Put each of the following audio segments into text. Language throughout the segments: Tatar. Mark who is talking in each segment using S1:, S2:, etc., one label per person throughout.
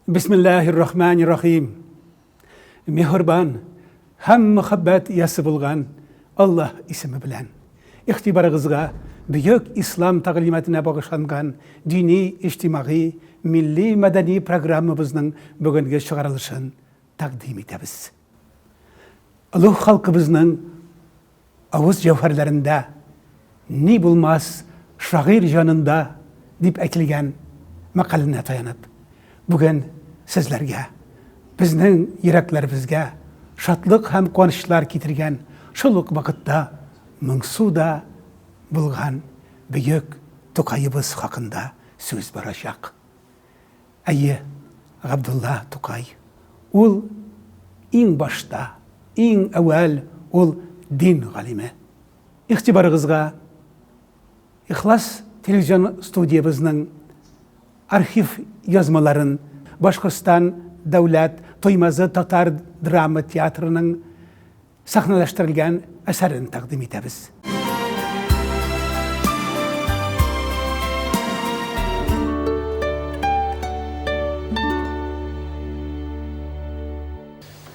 S1: Бисмиллаһир рахманир рахим. Миһербан һәм мөхәббәт иясе булган Аллаһ исеме белән. Игътибарыгызга бөек ислам тәгълиматына багышланган дини, иҗтимагый, милли мәдәни программабызның бүгенге чыгарылышын тәкъдим итәбез. Олуг халкыбызның Авыз җәүһәрләрендә Ни булмас шагыйрь җанында дип әйтелгән мәкаленә таянып, бүген сезләргә, безнең йөрәкләребезгә шатлык һәм куанычлар китергән, шул ук вакытта моңсу да булган бөек Тукаебыз хакында сүз барачак. Әйе, Габдулла Тукай. Ул иң башта, иң әүвәл ул дин галиме. Игътибарыгызга Ихлас телевизион студиябезнең архив язмаларын Башкортстан дәүләт Туймазы татар драма театрының Сәхнәләштерелгән әсәрен тәкъдим итәбез.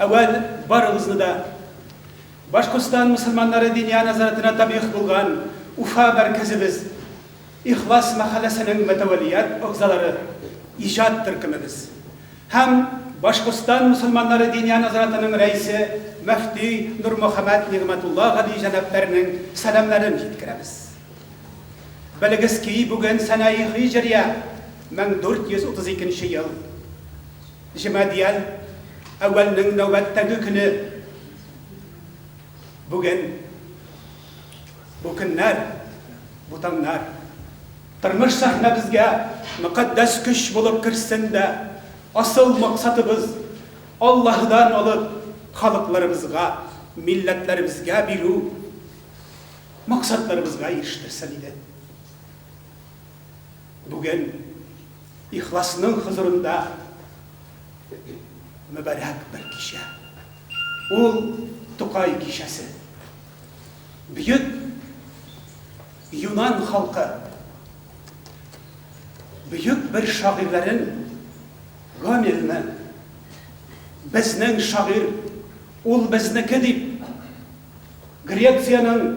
S1: Әүвәл барыгызны да Башкортстан мөселманнары Диния нәзарәтенә табигъ булган Уфа мәркәзебез Ихлас мәхәлләсенең мөтәвәлият әгъзалары, иҗат төркемебез һәм Башкортстан мөселманнары Диния нәзаратының рәисе мөфти Нурмөхәммәт Нигъмәтулла Гали җәнәпләренең сәламнәрен җиткерәбез. Белегез ки, бүген сәнәи һиҗрия 1432 нче ел, Җемадиял әүвәлнең нәүбәттәге көне. Бүген бу көннәр, бу таңнар тормыш сәхнәбезгә мөкатдәс көч булып керсен дә, асыл максатыбыз, Аллаһыдан алып, халыкларыбызга, милләтләребезгә бирү максатларыбызга ирештерсен иде. Бүген Ихласның хозурында мөбарәк бер кичә. Ул Тукай кичәсе. Бөек юнан халкы бөек бер шагыйрьләрен Гомерне безнең шагыйрь, ул безнеке дип Грециянең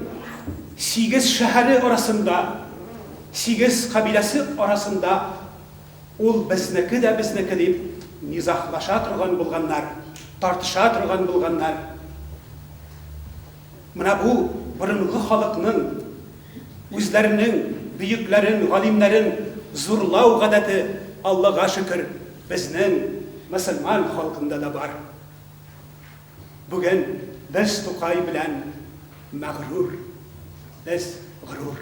S1: сигез шәһәре арасында, сигез кабиләсе арасында Ул безнеке дә безнеке дип низаглаша торган булганнар, тартыша торган булганнар. Менә бу борынгы халыкның үзләренең бөекләрен, галимнәрен зурлау гадәте, Аллага шөкер, безнең мөселман халкында да бар. Бүген без Тукай белән мәгърур, без горур.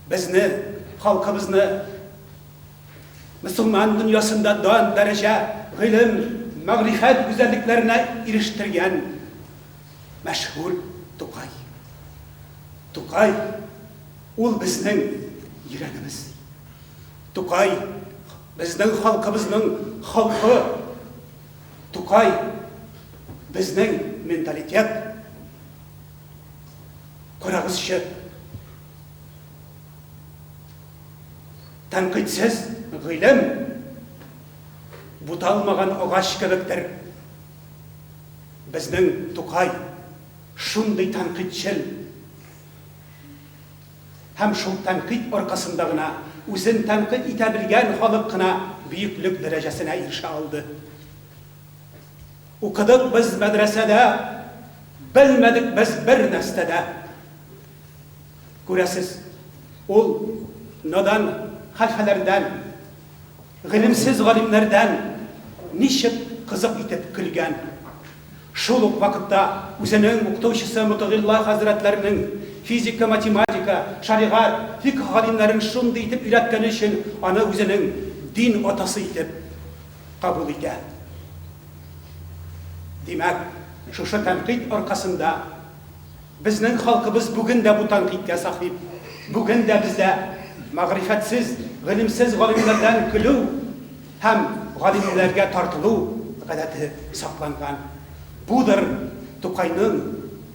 S1: Безне, халкыбызны Мөселман дөньясында дан, дәрәҗә, гыйлем, мәгърифәт гүзәллекләренә ирештергән мәшһүр Тукай. Тукай, ул безнең йөрәгебез. Тукай, безнең халкыбызның холкы. Тукай, безнең менталитет. Карагызчы, Тәнкыйтьсез гыйлем буталмаган агач кебектер. Безнең Тукай шундый тәнкыйтьчел һәм шул тәнкыйть аркасында гына үзен тәнкыйть итә белгән халык кына бөеклек дәрәҗәсенә ирешә алды. Укыдык без мәдрәсәдә, белмәдек без бер нәрсә дә. Күрәсез, ул надан хәлфәләрдән, гыйлемсез галимнәрдән ничек кызык итеп көлгән. Шул ук вакытта үзенең укытучысы Мотыгыйлла хәзрәтләренең физика, математика, шәригать, фикһ галимнәрен шундый итеп өйрәткәне өчен аны үзенең дин атасы итеп кабул итә. Димәк, шушы тәнкыйть аркасында Безнең халкыбыз бүген дә бу тәнкыйтькә сахип. Бүген дә бездә мәгърифәтсез, гыйлемсез галимнәрдән көлү һәм галимнәргә тартылу гадәте сакланган. Будыр Тукайның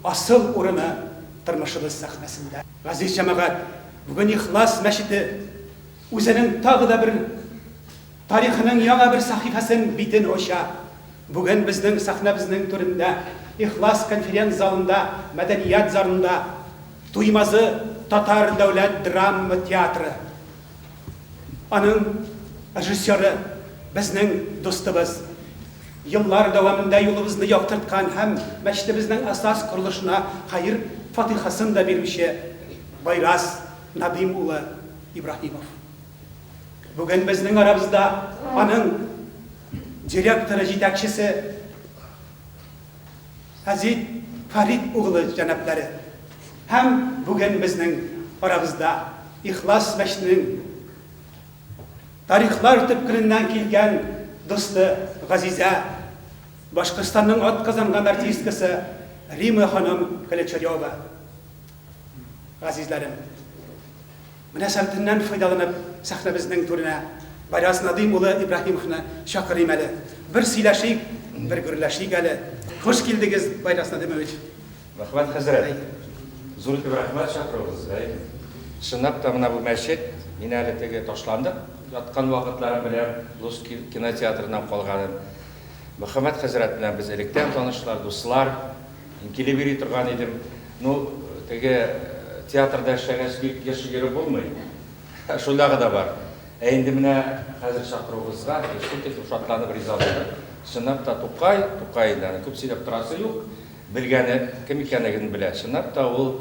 S1: асыл урыны тормышыбыз сәхнәсендә. Газиз җәмәгать, бүген Ихлас мәчете үзенең тагы да бер. Тарихының яңа бер сәхифәсен, битен ача. Бүген безнең сәхнәбезнең түрендә, Ихлас конференц-залында, Мәдәният зарында, Туймазы татар дәүләт драма театры. Аның режиссеры, безнең дустыбыз, еллар дәвамында юлыбызны яктырткан һәм мәчетебезнең асас корылышына хәер-фатыйхасын да бирүче Байрас Надыйм улы Ибраһимов. Бүген безнең арабызда аның директоры, җитәкчесе Фәзит Фәрит углы җәнаплары. Һәм бүген безнең арабызда Ихлас мәчетенең тарихлар төпкеленнән килгән дусты Газизә, Башкортстанның атказанган артисткасы Рима ханым Калачарева. Газизләрем! Мөнәсәбәтеннән файдаланып, сәхнәбезнең түренә Байрас Надыйм улы Ибраһимовны чакырыйм әле. Бер сөйләшик, бер гөрләшик әле. Хуш килдегез, Байрас Надыймович!
S2: Рәхмәт, хәзрәт. Зур итеп рәхмәт чакыруыгызга. Чынлап та, менә бу мәчет, мин әле теге ташландык яткан вакытларын беләм, Лус кинотеатрыннан калганын. Мөхәммәт хәзрәт белән без электән танышлар, дуслар. Мин килеп йөри торган идем. Ну, теге театрда эшләгәч бик еш йөреп булмый. Шул ягы да бар. Ә инде менә хәзер чакыруыгызга шул тиклем шатланып риза булдым. Чынлап та Тукай, Тукай инде аны күп сөйләп торасы юк. Белгәне кем икәнлеген белә. Чынлап та ул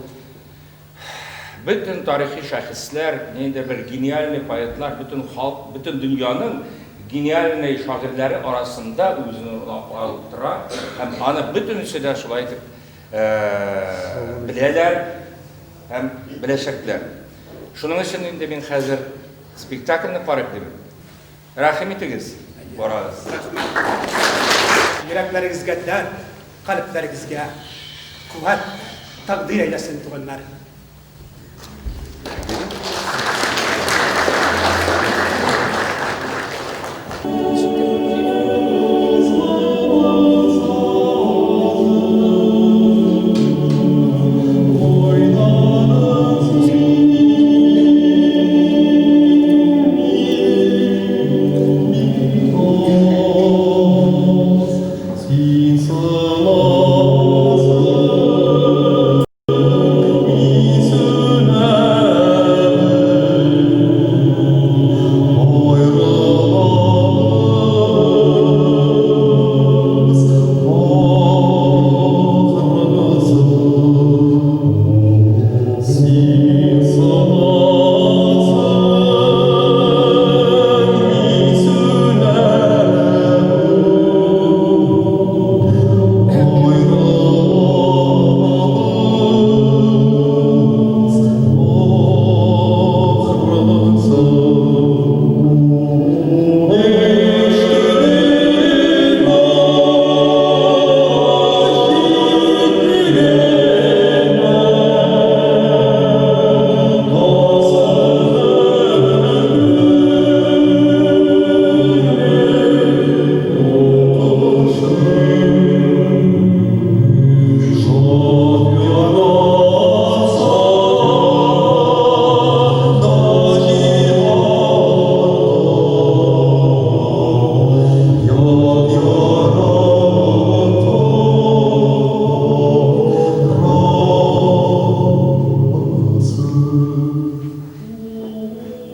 S2: Бөтен тарихи шәхесләр, ниндидер бер гениальный поэтлар, бөтен халык, бөтен дөньяның гениальный шагыйрьләре арасында үзен алып тора һәм аны бөтенесе дә шулай итеп беләләр һәм беләчәкләр. Шуның өчен инде мин хәзер спектакльне карыйк дим. Рәхим итегез, барабыз.
S1: Рәхмәт. Йөрәкләрегезгә дәрт, калебләрегезгә куәт тәкъдир әйләсен, туганнар.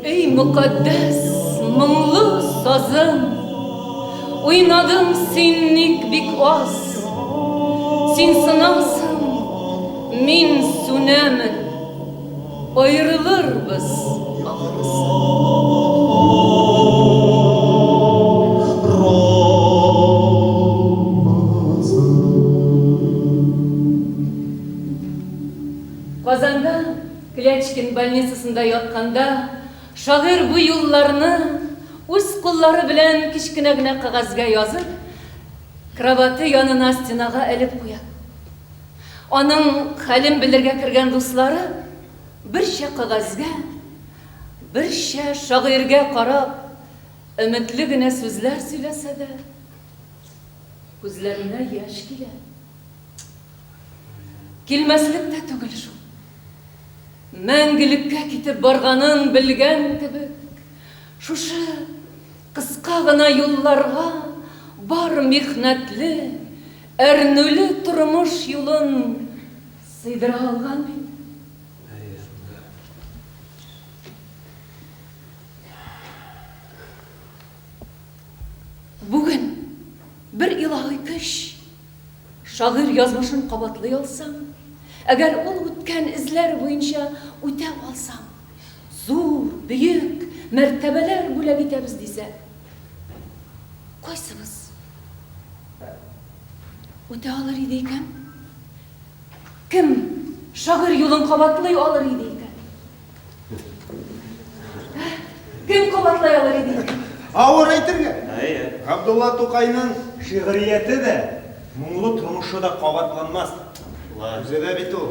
S3: Эй, мөкатдәс, моңлы сазым, Уйнадың син ник бик аз? Син сынасың, мин сүнәмен, Аерылырбыз, ахрысы. Казанда Клячкин больницасында ятканда шагыйрь бу юлларны үз куллары белән кечкенә генә кәгазьгә язып, кровате янына стенага элеп куя. Аның хәлен белергә кергән дуслары берчә кәгазьгә, берчә шагыйрьгә карап, өметле генә сүзләр сөйләсә дә, күзләренә яшь килә. Килмәслек тә түгел шул. Мәңгелеккә китеп барганын белгән кебек, шушы. Кыска гына юлларга бар михнәтле, әрнүле тормыш юлын сыйдыра алган бит. Бүген бер илаһи көч шагыйрь язмышын кабатлый алсаң, әгәр ул үткән эзләр буенча үтә алсаң, зур, бөек мәртәбәләр бүләк итәбез дисә, кайсыбыз үтә алыр иде икән? Кем шагыйрь юлын кабатлый алыр иде икән? Кем кабатлый алыр иде икән?
S4: Авыр әйтергә. Габдулла Тукайның шигърияте дә, моңлы тормышы да кабатланмас. Үзе дә бит ул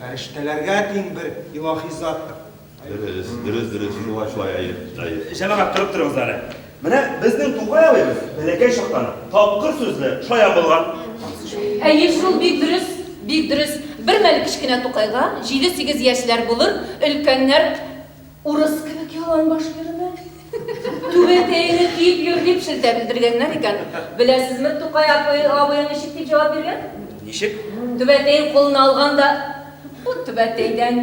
S4: фәрештәләргә тиң бер илаһи заттыр.
S5: Дөрес, дөрес, дөрес, шулай, шулай, әйе, әйе.
S6: Җәмәгать, торып торыгыз әле. Менә безнең Тукай абыебыз бәләкәй чактан ук тапкыр сүзле, шаян булган.
S3: Әйе шул, бик дөрес, бик дөрес. Бер мәл кечкенә Тукайга, җиде-сигез яшьләр булыр, өлкәннәр урыс кебек яланбаш йөрмә, түбәтәеңне киеп йөр дип шелтә белдергәннәр икән. Беләсезме, Тукай абыең ничек дип җавап биргән?
S6: Ничек?
S3: Түбәтәен кулына алган да, Бу түбәтәйдән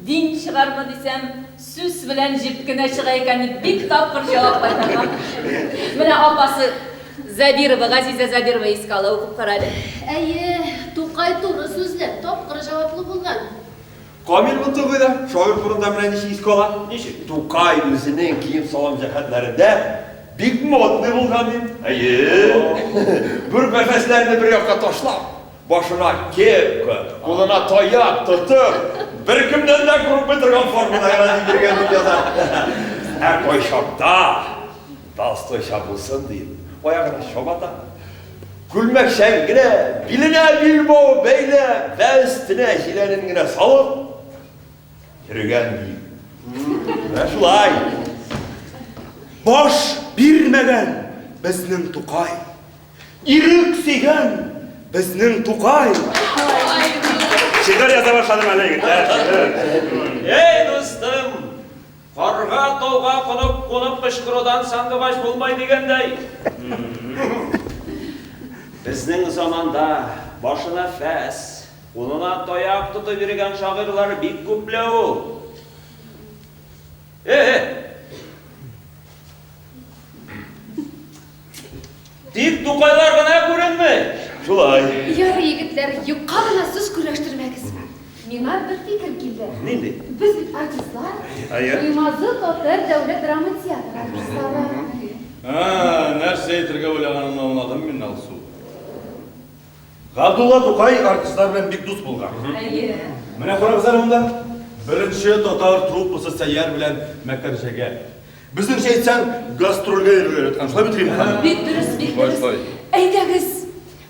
S3: дин чыгармы дисәм, сүс белән җеп кенә чыга икән, дип бик тапкыр җавап кайтарган. Менә апасы Зәбирова, Газизә Зәбирова искә ала, укып кара әле.
S7: Әйе, Тукай туры сүзле, тапкыр җаваплы булган.
S5: Камил Мотыгый да шагыйрь турында менә ничек искә ала. Ничек? Тукай үзенең кием-салым җәһәтләрендә бик модный булган, ди. Әйе. Бүрек-бәфәсләрне бер якка ташлап, Башына кепка, кулына таяк тотып, беркемнән дә курыкмый торган формада гына дип йөргән дип яза. Ә кайчакта, Толстойча булсын дип, аягына чабата, күлмәкчән генә, биленә билбау бәйләп, вә өстенә җиләнен генә салып йөргән ди. Менә шулай.
S1: Баш бирмәгән безнең Тукай. Ирек сөйгән безнең Тукай!
S6: Шигырь яза башладым әле, егетләр.
S8: Эй, дустым! Карга тауга кунып, кунып кычкырудан сандугач булмай дигәндәй. Безнең заманда башына фәс, кулына таяк тотып йөргән шагыйрьләр бик күпләү ул. Э-э! Тик Тукайлар гына күренми.
S5: Шулай.
S7: Ярый, егетләр, юкка гына сүз көрәштермәгез. Миңа бер фикер килде.
S6: Нинди?
S7: Без бит артистлар.
S6: Әйе.
S7: Туймазы татар дәүләт драма театры артистлары.
S9: Ә, нәрсә әйтергә уйлаганыңны аңладым мин, Алсу.
S6: Габдулла Тукай артистлар белән бик дус булган.
S3: Әйе.
S9: Менә карагыз әле монда. Беренче татар труппасы Сәйяр белән Мәкәрҗәгә. Безнеңчә әйтсәң, гастрольгә йөрергә яраткан. Шулай бит, Римма ханым?
S3: Бик дөрес, бик дөрес. Әйдәгез,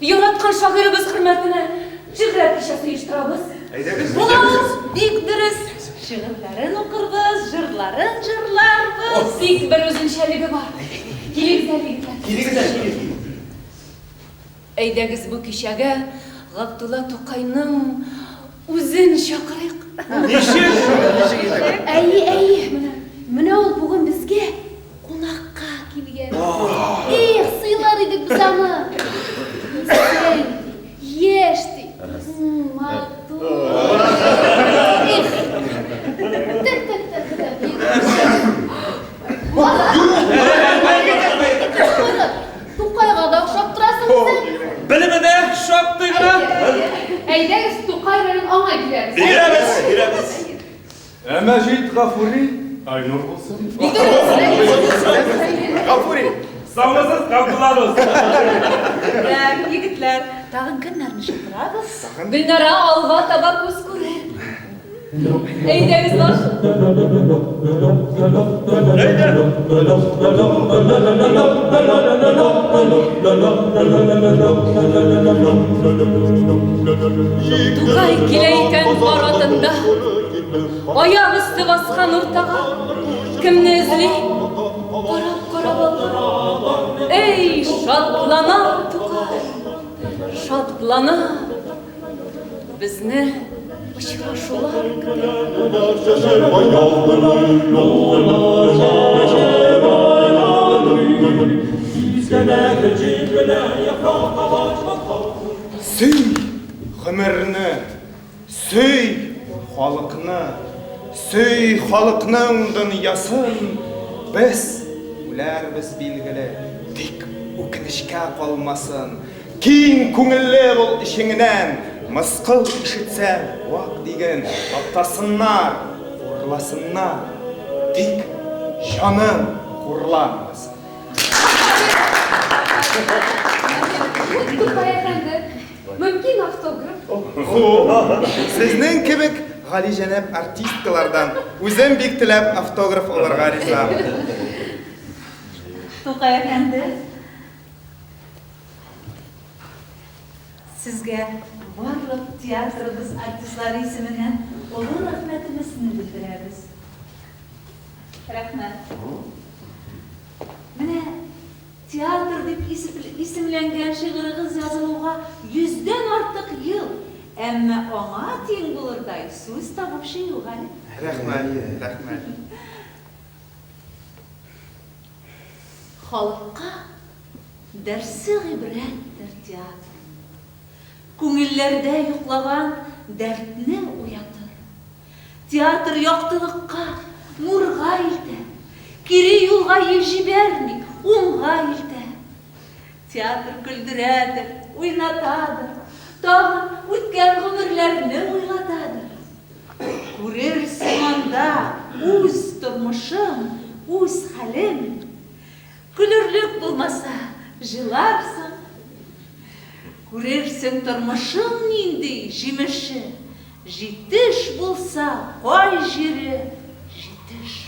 S3: яраткан шагыйребез хөрмәтенә шигърият кичәсе оештырабыз.
S6: Әйдәгез.
S3: Булабыз, бик дөрес. Шигырьләрен укырбыз, җырларын җырларбыз. Тик бер үзенчәлеге бар. Килегез әле, егетләр.
S6: Килегез әле, килегез.
S3: Әйдәгез бу кичәгә Габдулла Тукайның үзен чакырыйк.
S6: Ничек? Ничек итеп?
S7: Әйе, әйе, менә, менә ул бүген безгә кунакка килгән. Эх, сыйлар идек без аны. Исән ди, яшь ди, матур. Эх. Так, так, так, так. Тукайга да охшап торасың үзең.
S8: Белеме дә шактый гына.
S7: Әйдәгез, Тукай ролен аңа бирәбез.
S6: Бирәбез, бирәбез.
S9: Ә Мәҗит Гафури Айнур булсын.
S7: Бик дөрес.
S6: Гафури.
S8: Саумысыз, Габдулла дус.
S3: Так, егетләр, тагын кемнәрне чакырабыз? Гөлнара, алга таба күз күрер. Әйдәгез, баш. Тукай килә икән пар атында, Аяк өсте баскан уртага. Кемне эзли? Карап-карап алган. Эй, шатлана Тукай, шатлана. Безне очрашулар көтә.
S4: Сөй гомерне, сөй халыкны, сөй халыкның дөньясын. Без үләрбез, билгеле, тик үкенечкә калмасын. Киң күңелле бул эчеңнән, мыскыл ишетсәң, вак диген, таптасыннар, хурласыннар, тик җаның хурланмасын.
S7: Тукай әфәнде, мөмкин автограф?
S4: Сезнең кебек галиҗәнәп артисткалардан үзем бик теләп автограф алырга риза.
S10: Тукай әфәнде, сезгә барлык театрыбыз артистлары исеменнән олы рәхмәтебезне белдерәбез. Рәхмәт. Менә Театр дип исемләнгән шигырегез язылуга йөздән артык ел, әмма аңа тиң булырдай сүз табучы юк әле.
S4: Рәхмәт, рәхмәт.
S10: Халыкка дәрсе гыйбрәттер театр. Күңелләрдә йоклаган дәртне уятыр. Театр яктылыкка, нурга илтә. Кире юлга ел җибәрми, уңга илтә. Театр көлдерәдер, уйнатадыр, тагын үткән гомерләрне уйлатадыр. Күрерсең анда үз тормышың, үз хәлең. Көлерлек булмаса, җыларсың. Күрерсең тормышың нинди җимеше, Җитеш булса, кай җире җитеш.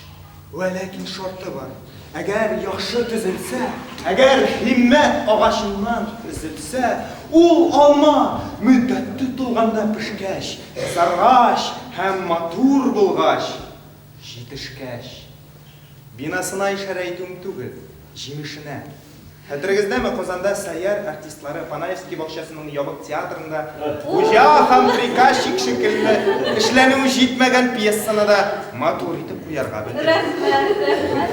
S4: Вә ләкин шарты бар, әгәр яхшы төзелсә, әгәр һиммәт агачыннан өзелсә, ул алма мөддәте тулганда пешкәч, кызаргач һәм матур булгач, җитешкәч. Бинасына ишарә итүем түгел, җимешенә. Хәтерегездәме, Казанда Сәйяр артистлары Панаевский бакчасының ябык театрында хуҗа һәм приказчик шикелле эшләнүе җитмәгән пьесаны да матур итеп куярга белделәр.
S10: Рәхмәт, рәхмәт.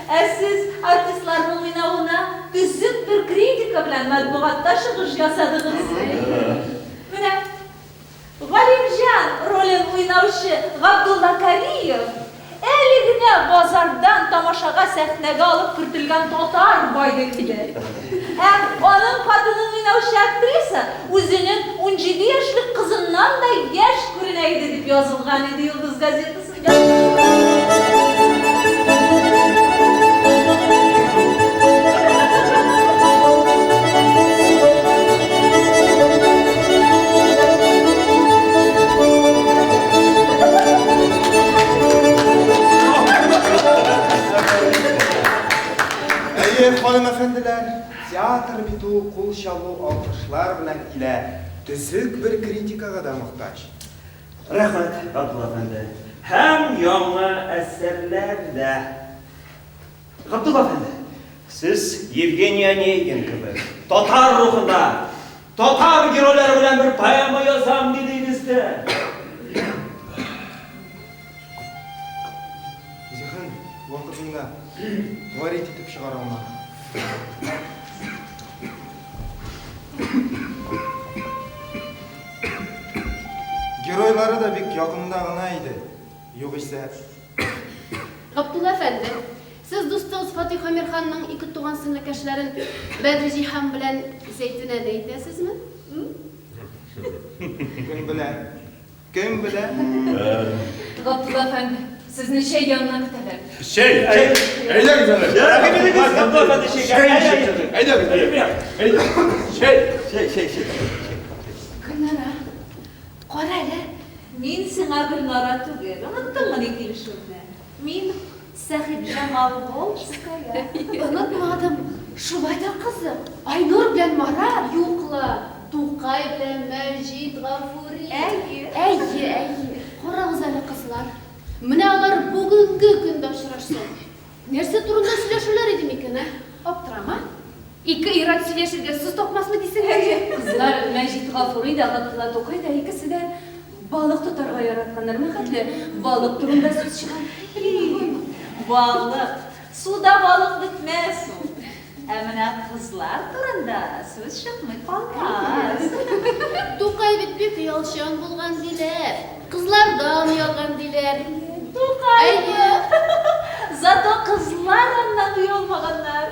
S10: Ә сез артистларның уйнавына төзек бер критика белән матбугатта чыгыш ясадыгыз. Менә Галимҗан ролен уйнаучы Габдулла Кариев әле генә базардан тамашага сәхнәгә алып кертелгән татар бае иде. Ә аның хатынын уйнаучы актриса үзенең 17 яшьлек кызыннан да яшь күренә иде, дип язылган иде Йолдыз газетасында.
S4: Әйе, ханым-әфәнделәр, театр бит ул кул чабу, алкышлар белән килә, төзек бер критикага да мохтаҗ.
S8: Рәхмәт, Габдулла әфәнде. Һәм яңа әсәрләр дә. Габдулла әфәнде, сез Евгений Онегин кебек татар рухында, татар геройлары белән бер поэма язам дидегез дә.
S4: Зиһен вакытында варить итеп чыгара алмады. Геройлары да бик якында гына иде, югыйсә.
S7: Габдулла әфәнде, сез дустыгыз Фатих Әмирханның икетуган сеңлекәшләрен Бәдриҗиһан белән Зәйтүнәне әйтәсезме?
S4: Кем белә? Кем белә?
S3: Габдулла әфәнде, сезне чәй янына көтәләр.
S9: Чәй! Әйдәгез әле!
S8: Рәхим итегез, Габдулла әфәнде, чәйгә.
S9: Әйдәгез әле! Чәй!
S5: Чәй, чәй, чәй.
S7: Гөлнара, кара әле.
S10: Мин сиңа Гөлнара түгел, оныттыңмыни килешүне? Мин Сәхибҗамал Волжская.
S7: Онытмадым. Шулай да кызык, Айнур белән Марат юк ла, Тукай белән Мәҗит Гафури.
S10: Әйе.
S7: Әйе, әйе. Карагыз әле, кызлар. Менә алар бүгенге көндә очрашса, нәрсә турында сөйләшерләр иде микән, ә? Аптырама.
S3: Ике ир-ат сөйләшергә сүз тапмасмы дисең? Кызлар, Мәҗит Гафури да, Габдулла Тукай да икесе дә балык тотарга яратканнар. Мәхәтле балык турында сүз чыга.
S10: Балык. Суда балык бетмәс ул. Ә менә кызлар турында сүз чыкмый калмас.
S7: Тукай бит бик оялчан булган, диләр. Кызлардан оялган, диләр.
S10: Тукаймы? Зато кызлар аннан оялмаганнар.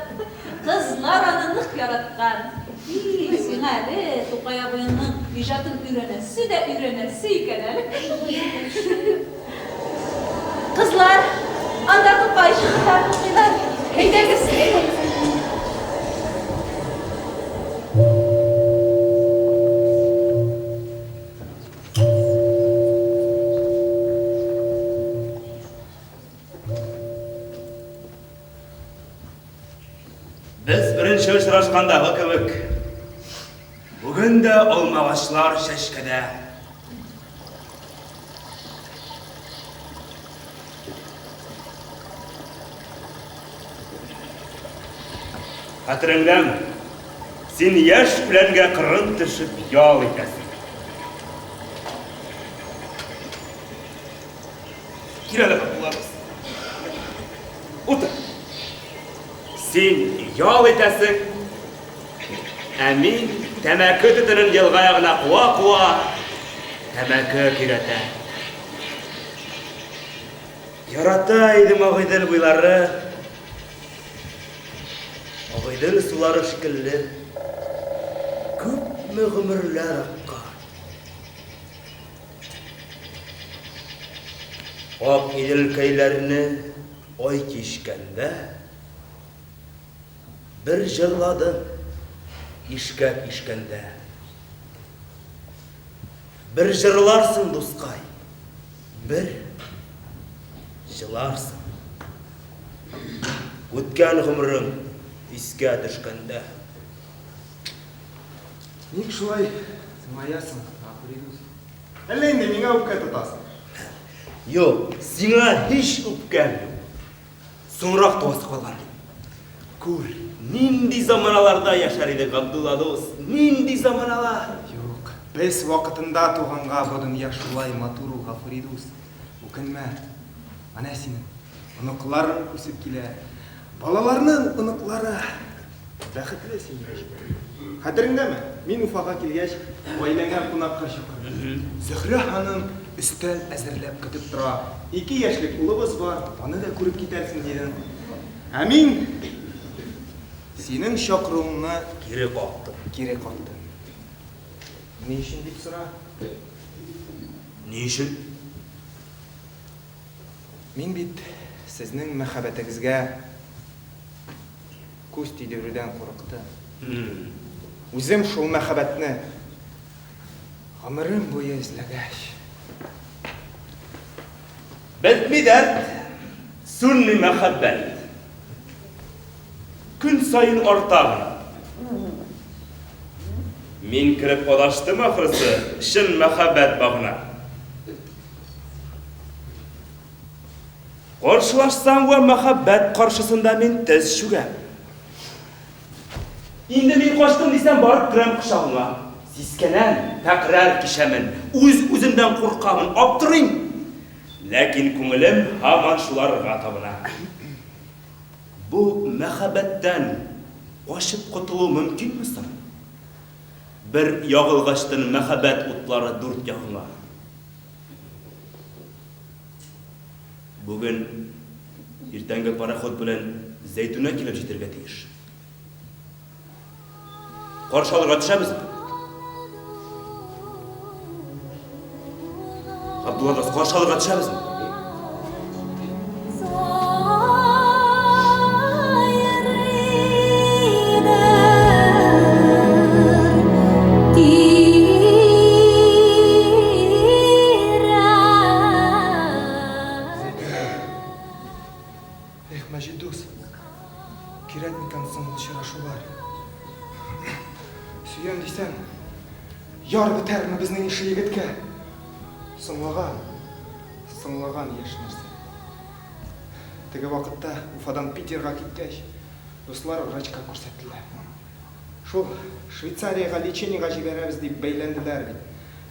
S10: Кызлар аны нык яраткан. И, сиңа әле Тукай абыеңның иҗатын өйрәнәсе дә өйрәнәсе икән әле. Кызлар, анда Тукай шигырьләрен укыйлар. Әйдәгез, әйдәгез.
S6: Без беренче очрашкандагы кебек, бүген дә алмагачлар чәчкәдә. Хәтереңдәме? Син яшь үләнгә кырын төшеп ял итәсең. Кил әле, Габдулла дус. Утыр. Син ял итәсең, ә мин тәмәке төтенен елга ягына куа-куа тәмәке көйрәтәм. Ярата идем Агыйдел буйлары, Агыйдел сулары шикелле күпме гомерләр аккан. Ак иделкәйләрне ай кичкәндә, Бер җырладым ишкәк ишкәндә. Бер җырларсың, дускай, бер җыларсың. Үткән гомерең искә төшкәндә.
S4: Ник шулай моңаясың, Гафури дус? Әллә инде миңа үпкә тотасың?
S6: Юк, сиңа һич үпкәм юк. Соңрак туасы калган. Күр, нинди заманаларда яшәр идек, Габдулла дус, нинди заманалар!
S4: Юк, без вакытында туганга бу дөнья шулай матур ул, Гафури дус. Үкенмә. Менә синең оныкларың үсеп килә. Балаларның оныклары. Бәхетле син, Мәҗит. Хәтереңдәме, мин Уфага килгәч, гаиләңә кунакка чакырдым. Зөһрә ханым өстәл әзерләп көтеп тора. Ике яшьлек улыбыз бар, аны да күреп китәрсең, дидең. Ә мин синең чакыруыңны
S6: кире кактым.
S4: Кире кактым. Ни өчен дип сора.
S6: Ни өчен?
S4: Мин бит сезнең мәхәббәтегезгә күз тидерүдән курыктым. Үзем шул мәхәббәтне гомерем буе эзләгәч.
S6: Бетми дәрт, сүнми мәхәббәт. Көн саен арта гына. Мин кереп адаштым ахрысы чын мәхәббәт багына. Каршылашсам вә мәхәббәт каршысында мин тез чүгәм. Инде мин качтым дисәм, барып керәм кочагыңа. Сискәнәм, тәкърар кичәмен, үз-үземнән куркамын, аптырыйм. Ләкин күңелем һаман шуларга табына. Бу мәхәббәттән качып котылу мөмкинме соң? Бер ягылгачтын мәхәббәт утлары дүрт ягыңа. Бүген иртәнге пароход белән Зәйтүнә килеп җитәргә тиеш. Каршы алырга төшәбезме? Габдулла дус, каршы алырга төшәбезме?
S4: Эх, Мәҗит дус, кирәк микән соң ул очрашулар? Сөям дисәң, яр бетәрме безнең ише егеткә? Соңлаган, соңлаган яшь нәрсә. Теге вакытта Уфадан Питерга киткәч, дуслар врачка күрсәттеләр. Шул Швейцариягә лечениегә җибәрәбез дип бәйләнделәр бит.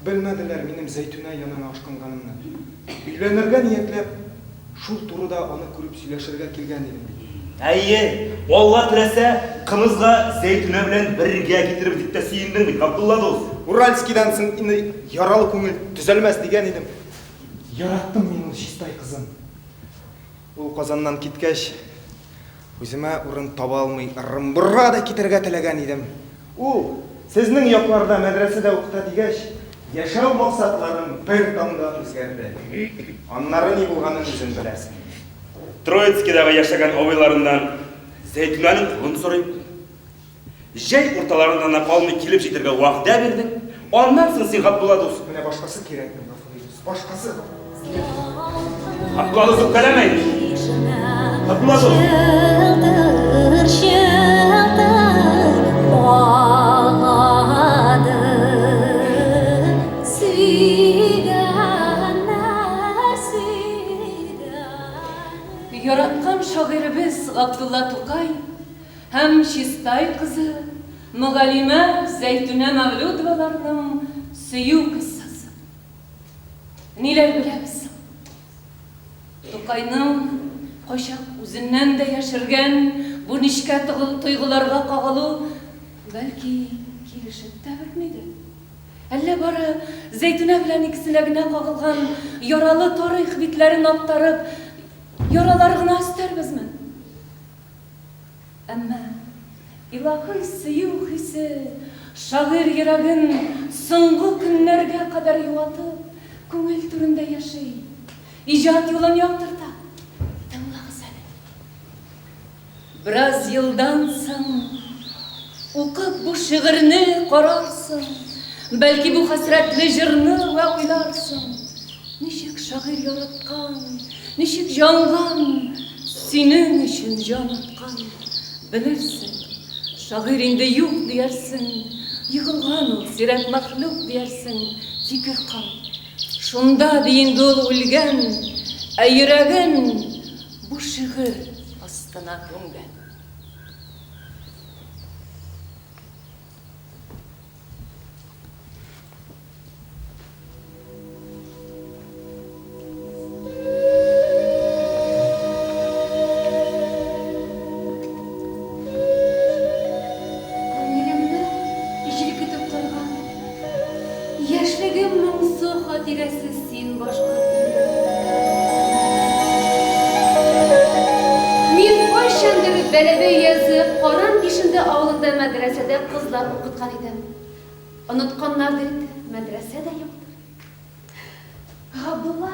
S4: Белмәделәр минем Зәйтүнә янына ашкынганымны. Өйләнергә ниятләп, шул турыда аны күреп сөйләшергә килгән идем бит.
S6: Әйе, Алла теләсә, кымызга Зәйтүнә белән бергә китерербез дип тә сөендең бит, Габдулла дус.
S4: Уральскидан соң инде яралы күңел төзәлмәс дигән идем. Яраттым мин ул Чистай кызын. Ул Казаннан киткәч, үземә урын таба алмый Ырымбурга да китәргә теләгән идем. Ул, сезнең якларда мәдрәсәдә укыта дигәч, яшәү максатларым бер таңда үзгәрде. Аннары ни булганын үзең беләсең.
S6: Троицкидагы яшәгән абыйларыннан Зәйтүнәнең кулын сорыйм. Җәй урталарыннан да калмый килеп җитәргә вәгъдә бирдең. Аннан соң син, Габдулла дус.
S4: Менә башкасы кирәкми, Гафури дус, башкасы кирәкми.
S6: Габдулла дус, үпкәләмә инде. Габдулла дус.
S7: Чылтыр, чылтыр агады сөйгәннәр, сөйгәннәр.
S3: Яраткан шагыйребез Габдулла Тукай Һәм Чистай кызы, мөгаллимә Зәйтүнә Мәвлүдоваларның сөю кыйссасы. Ниләр беләбез соң? Тукайның кайчак үзеннән дә яшергән бу нечкә тойгыларга кагылу, бәлки, килешеп тә бетмидер? Әллә бары Зәйтүнә белән икесенә генә кагылган яралы тарих битләрен актарып, яралар гына өстәрбезме? Әмма илаһи сөю хисе шагыйрь йөрәген соңгы көннәргә кадәр юатып, күңел түрендә яши, иҗат юлын яктырта. Тыңлагыз әле. Бераз елдан соң укып бу шигырьне карарсың, бәлки бу хәсрәтле җырны вә уйларсың, ничек шагыйрь яраткан, ничек җанган, синең өчен җан аткан, белерсең, шагыйрь инде юк диярсең, егылган ул сирәк мәхлук диярсең, фикер кыл. Шунда ди инде ул үлгән, ә йөрәген бу шигырь астына күмгән.
S7: Күңелемне җилкетеп торган Яшьлегем моңсу хатирәсе син башка түгел. Мин кайчандыр Бәләбәй өязе Каран Бишенде авылында мәдрәсәдә кызлар укыткан идем. Онытканнардыр инде, мәдрәсә дә юктыр. Габдулла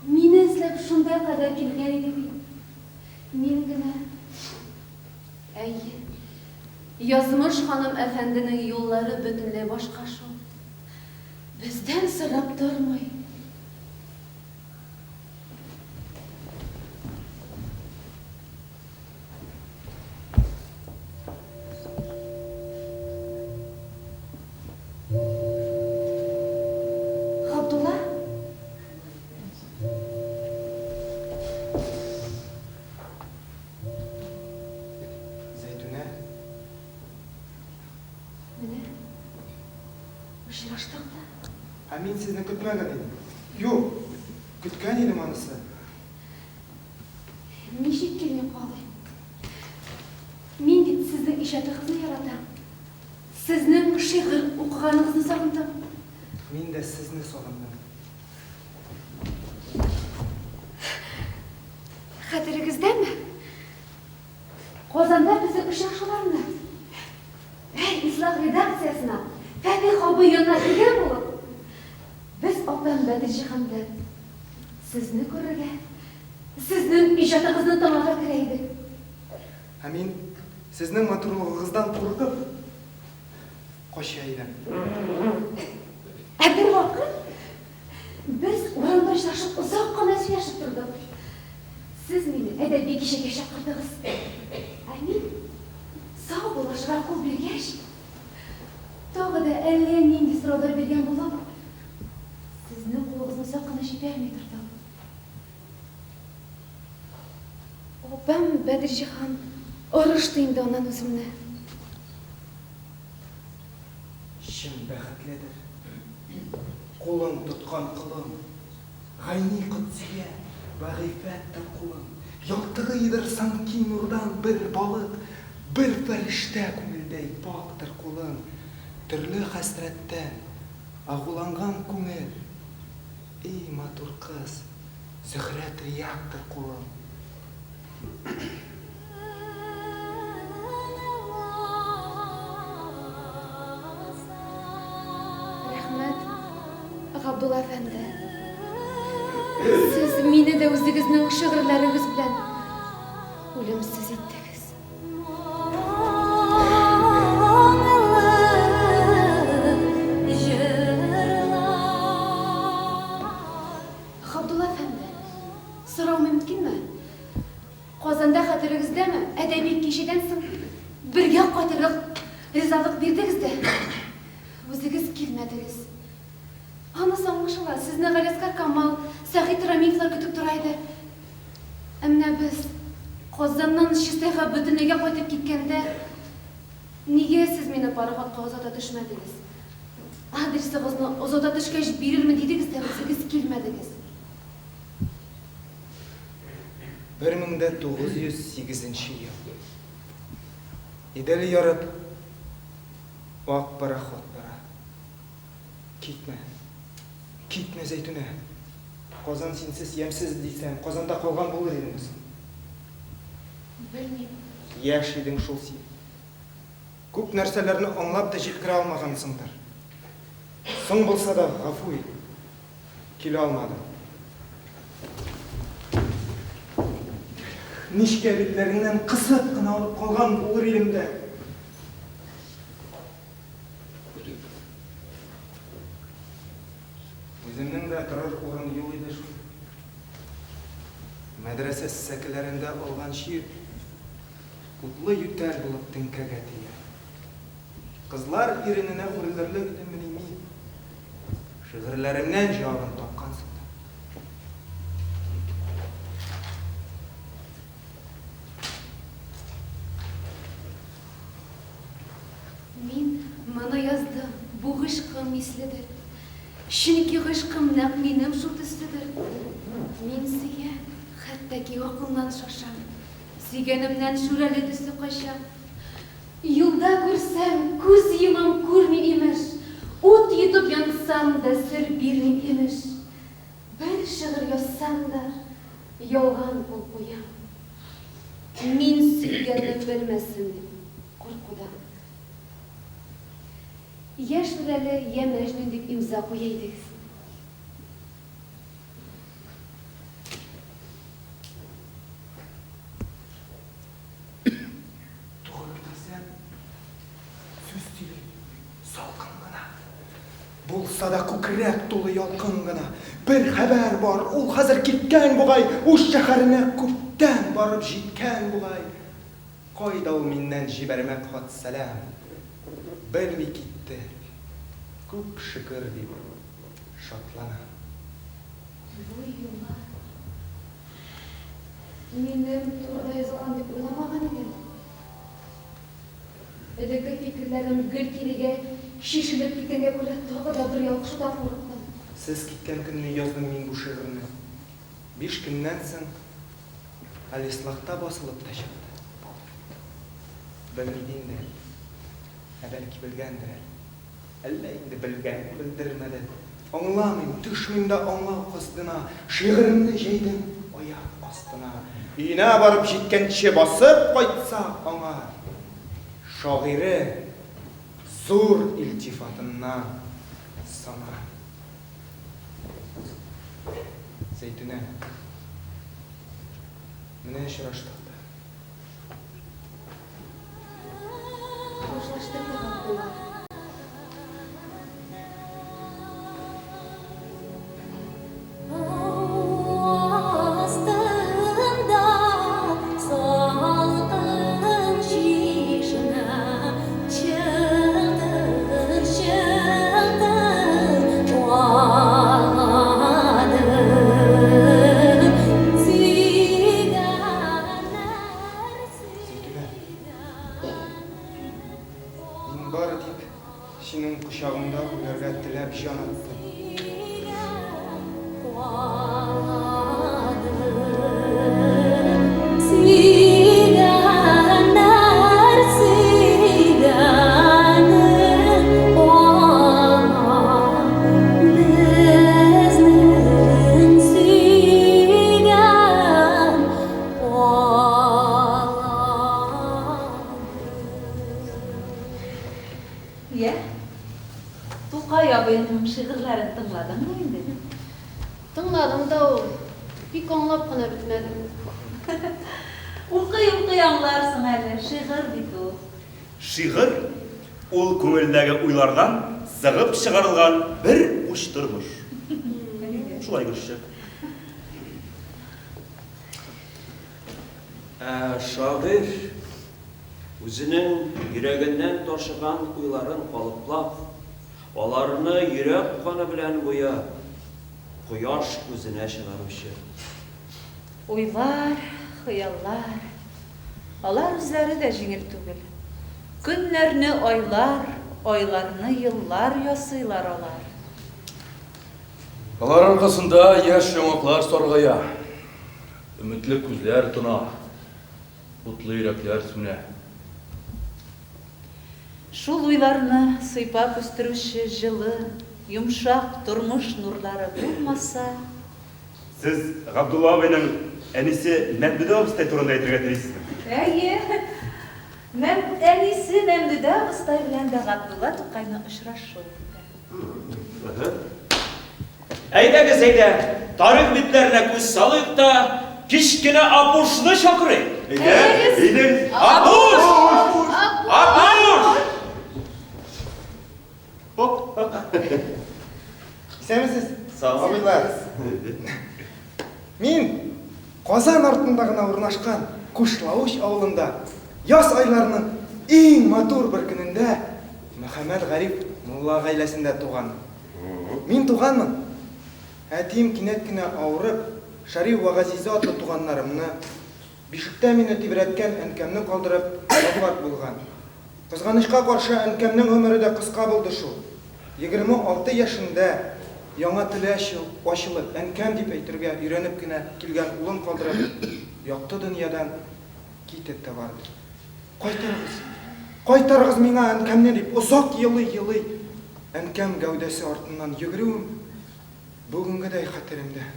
S7: мине эзләп шунда кадәр килгән иде бит. Мин генә. Әйе, язмыш ханым әфәнденең юллары бөтенләй башка шул. Бездән сорап тормый. Габдулла?
S4: Зәйтүнә.
S7: Менә очраштык та.
S4: Ә мин сезне көтмәгән идем. Юк, көткән идем анысы.
S7: Ничек килми калыйм? Мин бит сезнең иҗатыгызны яратам. Сезнең шигырь укыганыгызны сагындым.
S4: Мин дә сезне сагындым.
S7: Хәтерегездәме? Казанда безнең очрашуларны. Әл-Ислах редакциясенә Фәтих абый янына кергән булып, без апам Бәдерҗиһан белән сезне күрергә, сезнең иҗатыгызны тыңларга керә идек.
S4: Ә мин, сезнең матурлыгыгыздан куркып, кача идем.
S7: Ә бервакыт без урамда очрашып озак кына сөйләшеп тордык. Сез мине әдәби кичәгә чакырдыгыз. Ә мин, саубуллашырга кул биргәч, тагы да әллә нинди сораулар биргән булып, сезнең кулыгызны озак кына җибәрми тордым. Апам Бәдерҗиһан орышты инде аннан үземне.
S4: Чын бәхетледер. Кулың тоткан колың. Гайни Котсия вә гыйффәттер кулың. Ялтырыйдыр санки нурдан бер балык, Бер фәрештә күңелдәй пакьтыр кулың. Төрле хәсрәттән агуланган күңел, И матур кыз, Зөһрә Триактыр кулың.
S7: Рәхмәт, Габдулла әфәнде. Сез мине дә үзегезнең шигырьләрегез белән үлемсез иттегез. Габдулла әфәнде, сорау мөмкинме? Казанда хәтерегездәме, әдәби кичәдән соң бергә кайтырлык ризалык бирдегез дә, үзегез килмәдегез. Анысы аңлашыла, сезне Галиәсгар Камал, Сәгыйть Рәмиевлар көтеп тора иде. Ә менә без Казаннан Чистайга бөтенләйгә кайтып киткәндә, нигә сез мине пароходка озата төшмәдегез? Адресыгызны озата төшкәч бирермен дидегез дә үзегез килмәдегез.
S4: 1908 ел. Идел ярып, ак пароход бара. Китмә. Китмә, Зәйтүнә. Казан синсез ямьсез дисәм, Казанда калган булыр идеңме соң?
S7: Белмим.
S4: Яшь идең шул син. Күп нәрсәләрне аңлап та җиткерә алмагансыңдыр. Соң булса да, гафу ит. Килә алмадым. Нечкә билләреңнән кысып кына алып калган булыр идем дә. Үземнең дә торыр урын юк иде шул. Мәдрәсә сәкеләрендә алган чир утлы ютәл булып теңкәгә тия. Кызлар ирененә үрелерлек идеммени мин? Шигырьләремнән җавабын тапкансыңдыр.
S7: Мин моны яздым, бу гыйшкым миследер. Чөнки гыйшкым нәкъ минем шул төследер. Мин сөям, хәтта ки акылнан шашам. Сөйгәнемнән шүрәле төсле качам. Юлда күрсәм, күз йомам, күрмим, имеш. Ут йотып янсам да, сер бирмим, имеш. Бер шигырь язсам да, ялган кул куям. Мин сөйгәнне белмәсен дип куркудан. Йә Шүрәле, йә Мәҗнүн дип имза куя идегез.
S4: Тугры килсәм, сүз сөйлим, салкын гына. Булса да күкрәк тулы ялкын гына. Бер хәбәр бар, ул хәзер киткән бугай, Үз шәһәренә күптән барып җиткән бугай. Кайда ул миннән җибәрмәк хат-сәлам? Белми китте, күп шөкер дип шатланам.
S7: Бу юлы минем турыда язылган дип уйламаган идем. Элекке фикерләрем гел кирегә чишелеп киткәнгә күрә тагы да бер ялгышудан курыктым.
S4: Сез киткән көнне яздым мин бу шигырьне. Биш көннән соң Әлислахта басылып та чыкты. Белми дим дә, ә бәлки белгәндер әле. Әллә инде белгән, белдермәде. Аңламыйм, төшмим дә аңлау касдына, Шигыремне җәйдем аяк астына. Өенә барып җиткәнче басып кайтса аңа, Шагыйре зур илтифатыннан сана. Зәйтүнә, менә очраштык та.
S7: Хушлаштык та, Габдулла.
S4: Зәйтүнә, мин бары тик синең кочагыңда үләргә теләп җан аттым.
S10: Тукай абыйның шигырьләрен тыңладыңмы инде?
S7: Тыңладым да ул, бик аңлап кына бетмәдем.
S10: Укый-укый аңларсың әле, шигырь бит ул.
S6: Шигырь, ул күңелдәге уйлардан сыгып чыгарылган бер уч тормыш. Шулай, Гөлчәчәк.
S8: Ә шагыйрь үзенең йөрәгеннән ташыган уйларын калыплап, аларны йөрәк каны белән буяп, кояш күзенә чыгаручы.
S10: Уйлар, хыяллар, алар үзләре дә җиңел түгел. Көннәрне айлар, айларны еллар ясыйлар алар.
S9: Алар аркасында яшь яңаклар саргая, өметле күзләр тона, утлы йөрәкләр сүнә.
S10: Шул уйларны сыйпап үстерүче җылы, йомшак тормыш нурлары булмаса.
S6: Сез Габдулла абыйның әнисе Мәмдүдә абыстай турында әйтергә телисезме?
S10: Әйе. Мәм, әнисе Мәмдүдә абыстай белән дә Габдулла Тукайны очрашу итә.
S8: Әйдәгез, әйдә, тарих битләренә күз салыйк та, кечкенә Апушны чакырыйк.
S5: Әйдә, әйдәгез.
S8: Апуш! Апуш!
S4: Исәнмесез, абыйлар. Мин Казан артында гына урнашкан Кушлавыч авылында яз айларының иң матур бер көнендә Мөхәммәтгариф мулла гаиләсендә туганмын. Мин туганмын. Әтием кинәт кенә авырып, Шәриф вә Газизә атлы туганнарымны, бишектә мине тибрәткән әнкәмне калдырып, вафат булган. Кызганычка каршы, әнкәмнең гомере дә кыска булды шул. 26 яшендә яңа теле ачылып, әнкәм дип әйтергә өйрәнеп кенә килгән улын калдырып, якты дөньядан китеп тә барды. Кайтарыгыз! Кайтарыгыз миңа әнкәмне! дип озак елый-елый әнкәм гәүдәсе артыннан йөгерүем бүгенгедәй хәтеремдә.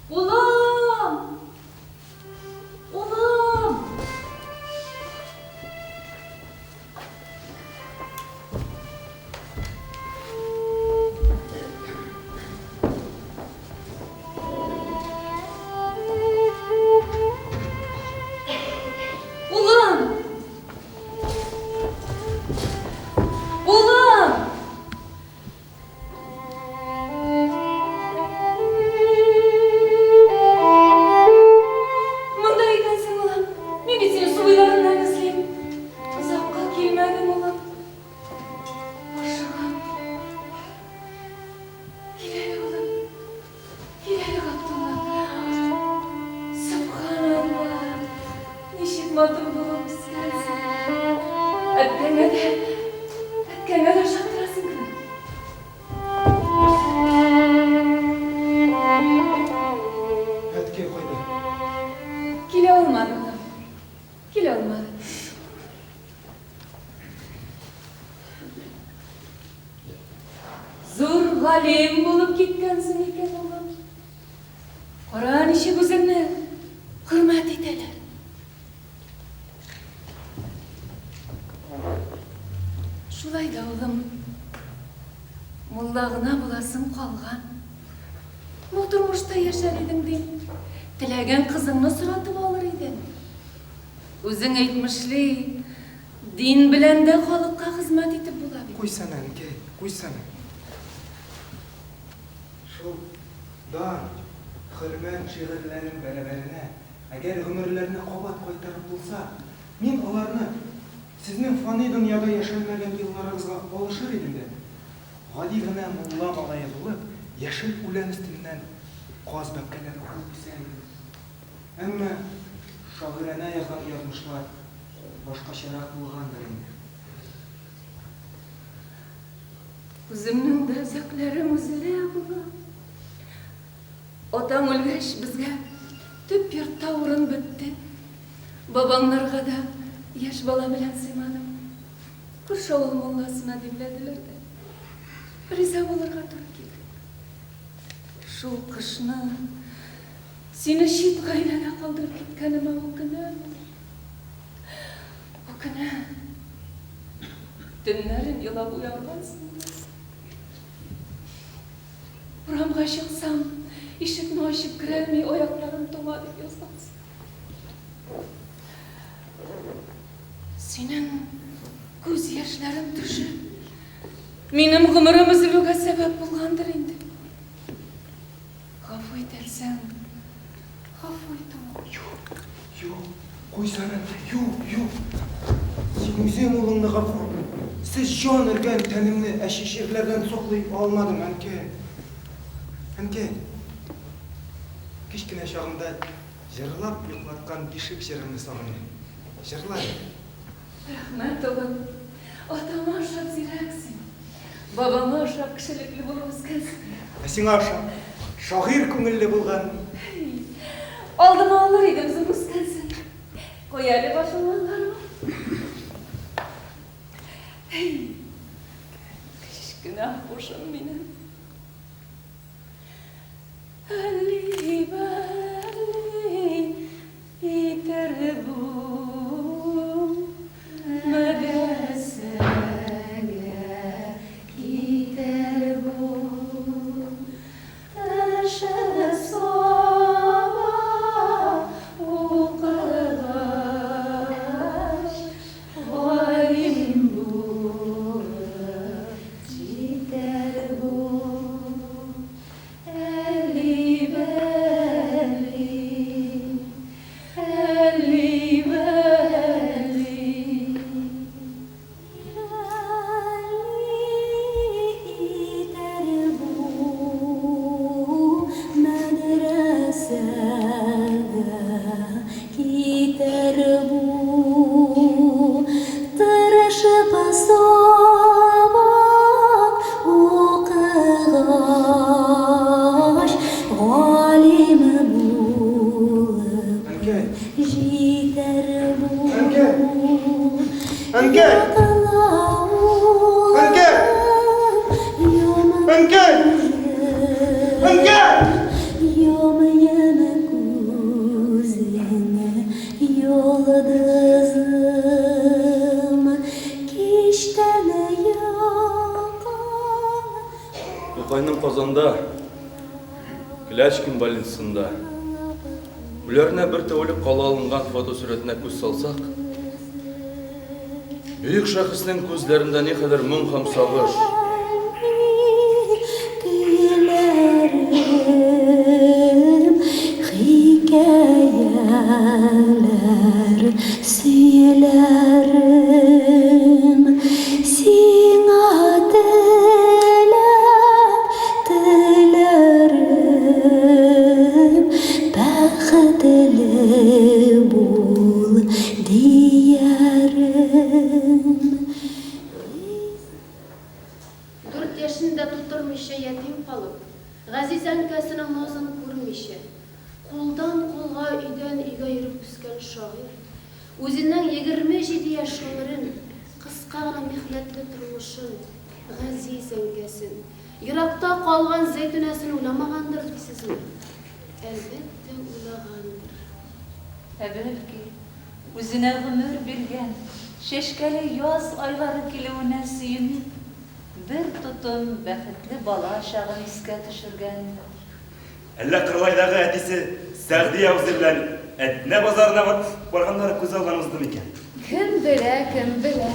S10: Улым! Улым! Улым! Улым! Монда икәнсең, улым. Мин бит сине су буйларыннан эзлим. Озакка килмәдем, улым. Ашыгам. Кил әле, улым. Кил әле, Габдулла. Сөбханалла! Ничек матур булып үскәнсең. Әткәңә дә, әткәңә дә ошап торасың кебек.
S4: Әткәй кайда?
S3: Килә алмады, улым. Килә алмады. Зур галим булып киткәнсең икән, улым. Кара, ничек үзеңне хөрмәт итәләр. Шулай да, улым, мулла гына буласың калган. Мул тормышта яшәр идең, дим. Теләгән кызыңны соратып алыр идең. Үзең әйтмешли, дин белән дә халыкка хезмәт итеп була бит.
S4: Куйсана, әнкәй, куйсана. Шул дан, хөрмәт шигырьләрем бәрабәренә, әгәр гомерләрне кабат кайтарып булса, мин аларны сезнең фани дөньяда яшәлмәгән елларыгызга алышыр идем дә, гади генә мулла малае булып, яшел үлән өстеннән каз бәбкәләре куып үсәр идем. Әмма шагыйранә язган язмышлар башкачарак булгандыр инде.
S3: Үземнең дә өзәкләрем өзелә, улым. Атаң үлгәч, безгә төп йортта урын бетте. Бабаңнарга да яшь бала белән сыймадым. Күрше авыл мулласына димләделәр дә, риза булырга туры килде. Шул кышны Сине чит гаиләдә калдырып киткәнемә үкенәм, улым. Үкенәм. Төннәрен елап уянгансыңдыр. Кышка чыксам, ишекне ачып керәлми, аякларым туңа дип язгансың. Синең күз яшьләрең төшеп, минем гомерем өзелүгә сәбәп булгандыр инде. Гафу итәрсең, гафу ит, улым.
S4: Юк, юк, куйсана, юк, юк. Син үзең улыңны гафу ит. Сез җан өргән тәнемне әче чирләрдән саклый алмадым, әнкәй. Әнкәй, кечкенә чагымда җырлап йоклаткан бишек җырыңны сагындым. Җырла әле.
S3: Рәхмәт, улым. Атаңа ошап зирәк син. Бабаңа ошап кешелекле булып үскәнсең.
S4: Ә сиңа ошап шагыйрь күңелле булган.
S3: Алдыма алыр идем, зур үскәнсең. Куй әле башыңны алармы? Әй, кечкенә аккошым минем. Әлли-бәлли итәр бу мәдрәсәгә китәр бу. Тырышып сабак укыгач, галим булып җитәр бу. Әлли-бәлли, әлли-бәлли.
S11: Әлли итәр бу мәдрәсәгә китәр бу. Тырышып сабак укыгач, галим булып
S4: Әнкәй!
S11: җитәр бу.
S4: Әнкәй! Әнкәй!
S11: Йокла,
S4: Әнкәй!
S11: улым,
S4: Әнкәй! Әнкәй!
S11: Йом-йом күзеңне, йолдызым, кичтән йокы.
S9: Тукайның Казанда, Клячкин больницасында үләренә бер тәүлек кала алынган фотосурәтенә күз салсак, бөек шәхеснең күзләрендә никадәр моң һәм сагыш.
S11: Көйләрем, хикәяләр сөйләрем, сиңа теләп теләрем, бәхетле бул диярем.
S7: Дүрт яшен дә тутырмыйча ятим калып, газиз әнкәсенең назын күрмичә, кулдан-кулга, өйдән-өйгә йөреп үскән шагыйрь, үзенең 27 яшь гомерен, кыска гына михнәтле тормышын, газиз әнкәсен, еракта калган Зәйтүнәсен уйламагандыр дисезме? Әлбәттә, уйлагандыр.
S10: Ә бәлки, үзенә гомер биргән чәчкәле яз айлары килүенә сөенеп, бер тотым бәхетле бала чагын искә төшергәндер.
S6: Әллә Кырлайдагы әтисе Сәгъди абзый белән Әтнә базарына барганнары күз алдыннан узды микән?
S7: Кем белә, кем белә.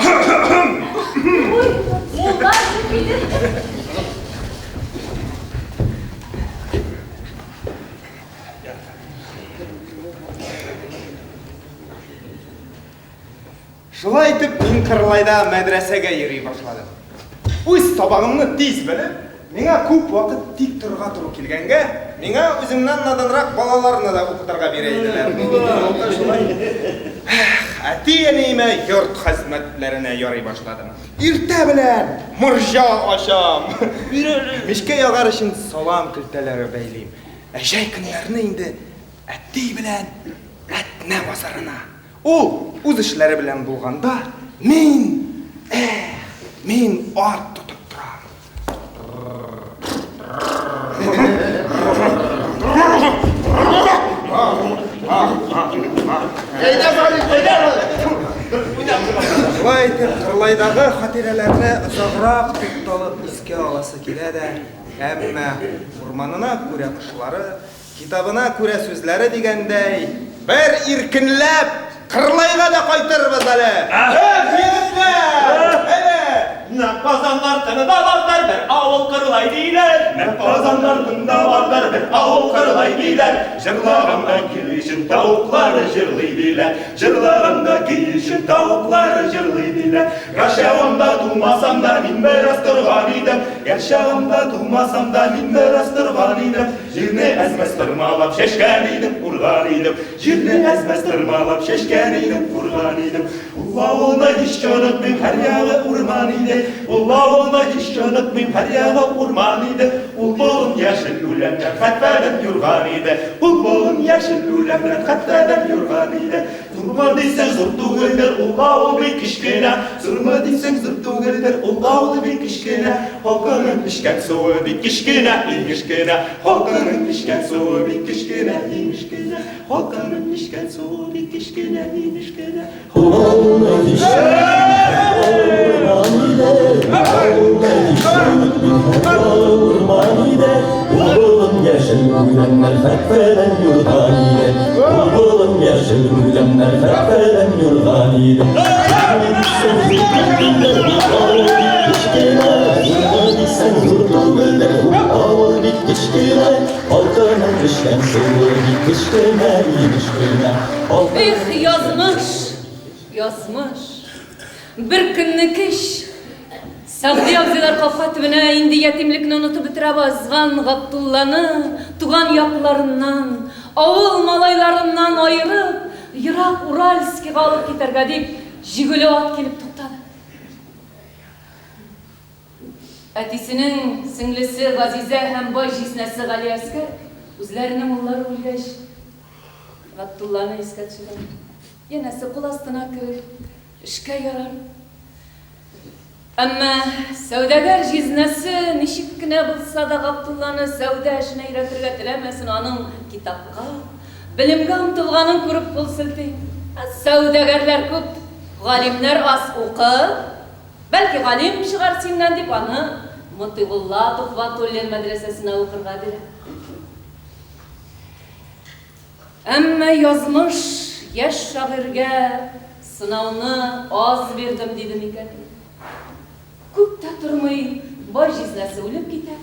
S10: Ой, мулла килде.
S4: Шулай итеп, мин Кырлайда мәдрәсәгә йөри башладым. Үз сабагымны тиз белеп, миңа күп вакыт тик торырга туры килгәнгә, миңа үземнән наданрак балаларны да укытырга бирә иделәр. Әти-әниемә йорт хезмәтләренә ярый башладым. Иртә белән морҗа ачам. Мичкә ягар өчен салам көлтәләре бәйлим. Ә җәй көннәрне инде әти белән Әтнә базарына. Ул үз эшләре белән булганда, мин, эх, мин ат тотып торам. Шулай итеп, Кырлайдагы хатирәләрне озаграк тукталып искә аласы килә дә. Әмма урманына күрә кошлары, китабына күрә сүзләре дигәндәй, бер иркенләп Кырлайга да кайтырбыз әле.
S8: Эх, егетләр! Әйдә! Нәкъ Казан артында бардыр бер авыл Кырлай диләр. Нәкъ Казан артында бардыр бер авыл Кырлай диләр. Җырлаганда килешен тавыклары җырлый диләр. Җырлаганда килешен тавыклары җырлый диләр. Гәрчә анда тумасам да мин бераз торган идем. Гәрчә анда тумасам да мин бераз торган идем. Җирне әз-мәз тырмалап чәчкән идем, урган идем. Җирне әз-мәз тырмалап чәчкән идем, урган идем. Ул авылны һич онытмыйм, һәр ягы урман иде. Ул авылны һич онытмыйм, һәр ягы урман иде. Ул болын яшел үләннән хәтфәдән юрган иде. Ул болын яшел үләннән хәтфәдән юрган иде. Зурмы дисәң, зур түгелдер, ул авыл бик кечкенә. Зурмы дисәң, зур түгелдер, ул авыл бик кечкенә. Халкының эчкән суы бик кечкенә, имеш кенә. Халкының эчкән суы бик кечкенә, имеш кенә. Халкының эчкән суы бик кечкенә, имеш кенә.
S3: Эх, язмыш, язмыш. Бер көнне кич Сәгъди абзыйлар капка төбенә инде ятимлекне онытып бетерә базган Габдулланы туган якларыннан, авыл малайларыннан аерып, ерак Уральскига алып китәргә дип, җигүле ат килеп туктады. Әтисенең сеңлесе Газизә һәм бай җизнәсе Галиәсгар үзләренең уллары үлгәч, Габдулланы искә төшерә. Янәсе, кул астына керер, эшкә ярар. Әмма сәүдәгәр җизнәсе ничек кенә булса да Габдулланы сәүдә эшенә өйрәтергә теләмәсен, аның китапка, белемгә омтылганын күреп кул селти. Сәүдәгәрләр күп, галимнәр аз, укы, бәлки галим чыгар синнән, дип аны Мотыйгулла Төхвәтуллин мәдрәсәсенә укырга бирә. Әмма язмыш яшь шагыйрьгә сынауны аз бирдем диде микән? Күп тә тормый, бай җизнәсе үлеп китә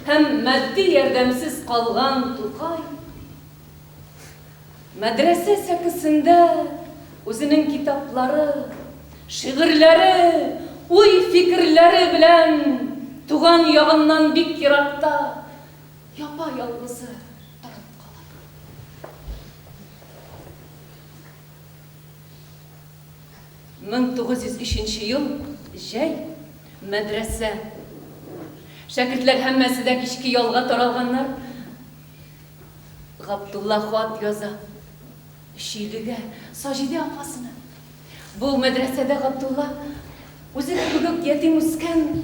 S3: һәм матди ярдәмсез калган Тукай мәдрәсә сәкесендә үзенең китаплары, шигырьләре, уй-фикерләре белән туган ягыннан бик еракта япа-ялгызы торып кала. 1903 ел, җәй, мәдрәсә. Шәкертләр һәммәсе дә кичке ялга таралганнар. Габдулла хат яза. Өчилегә, Саҗидә апасына. Бу мәдрәсәдә Габдулла үзе кебек үк ятим үскән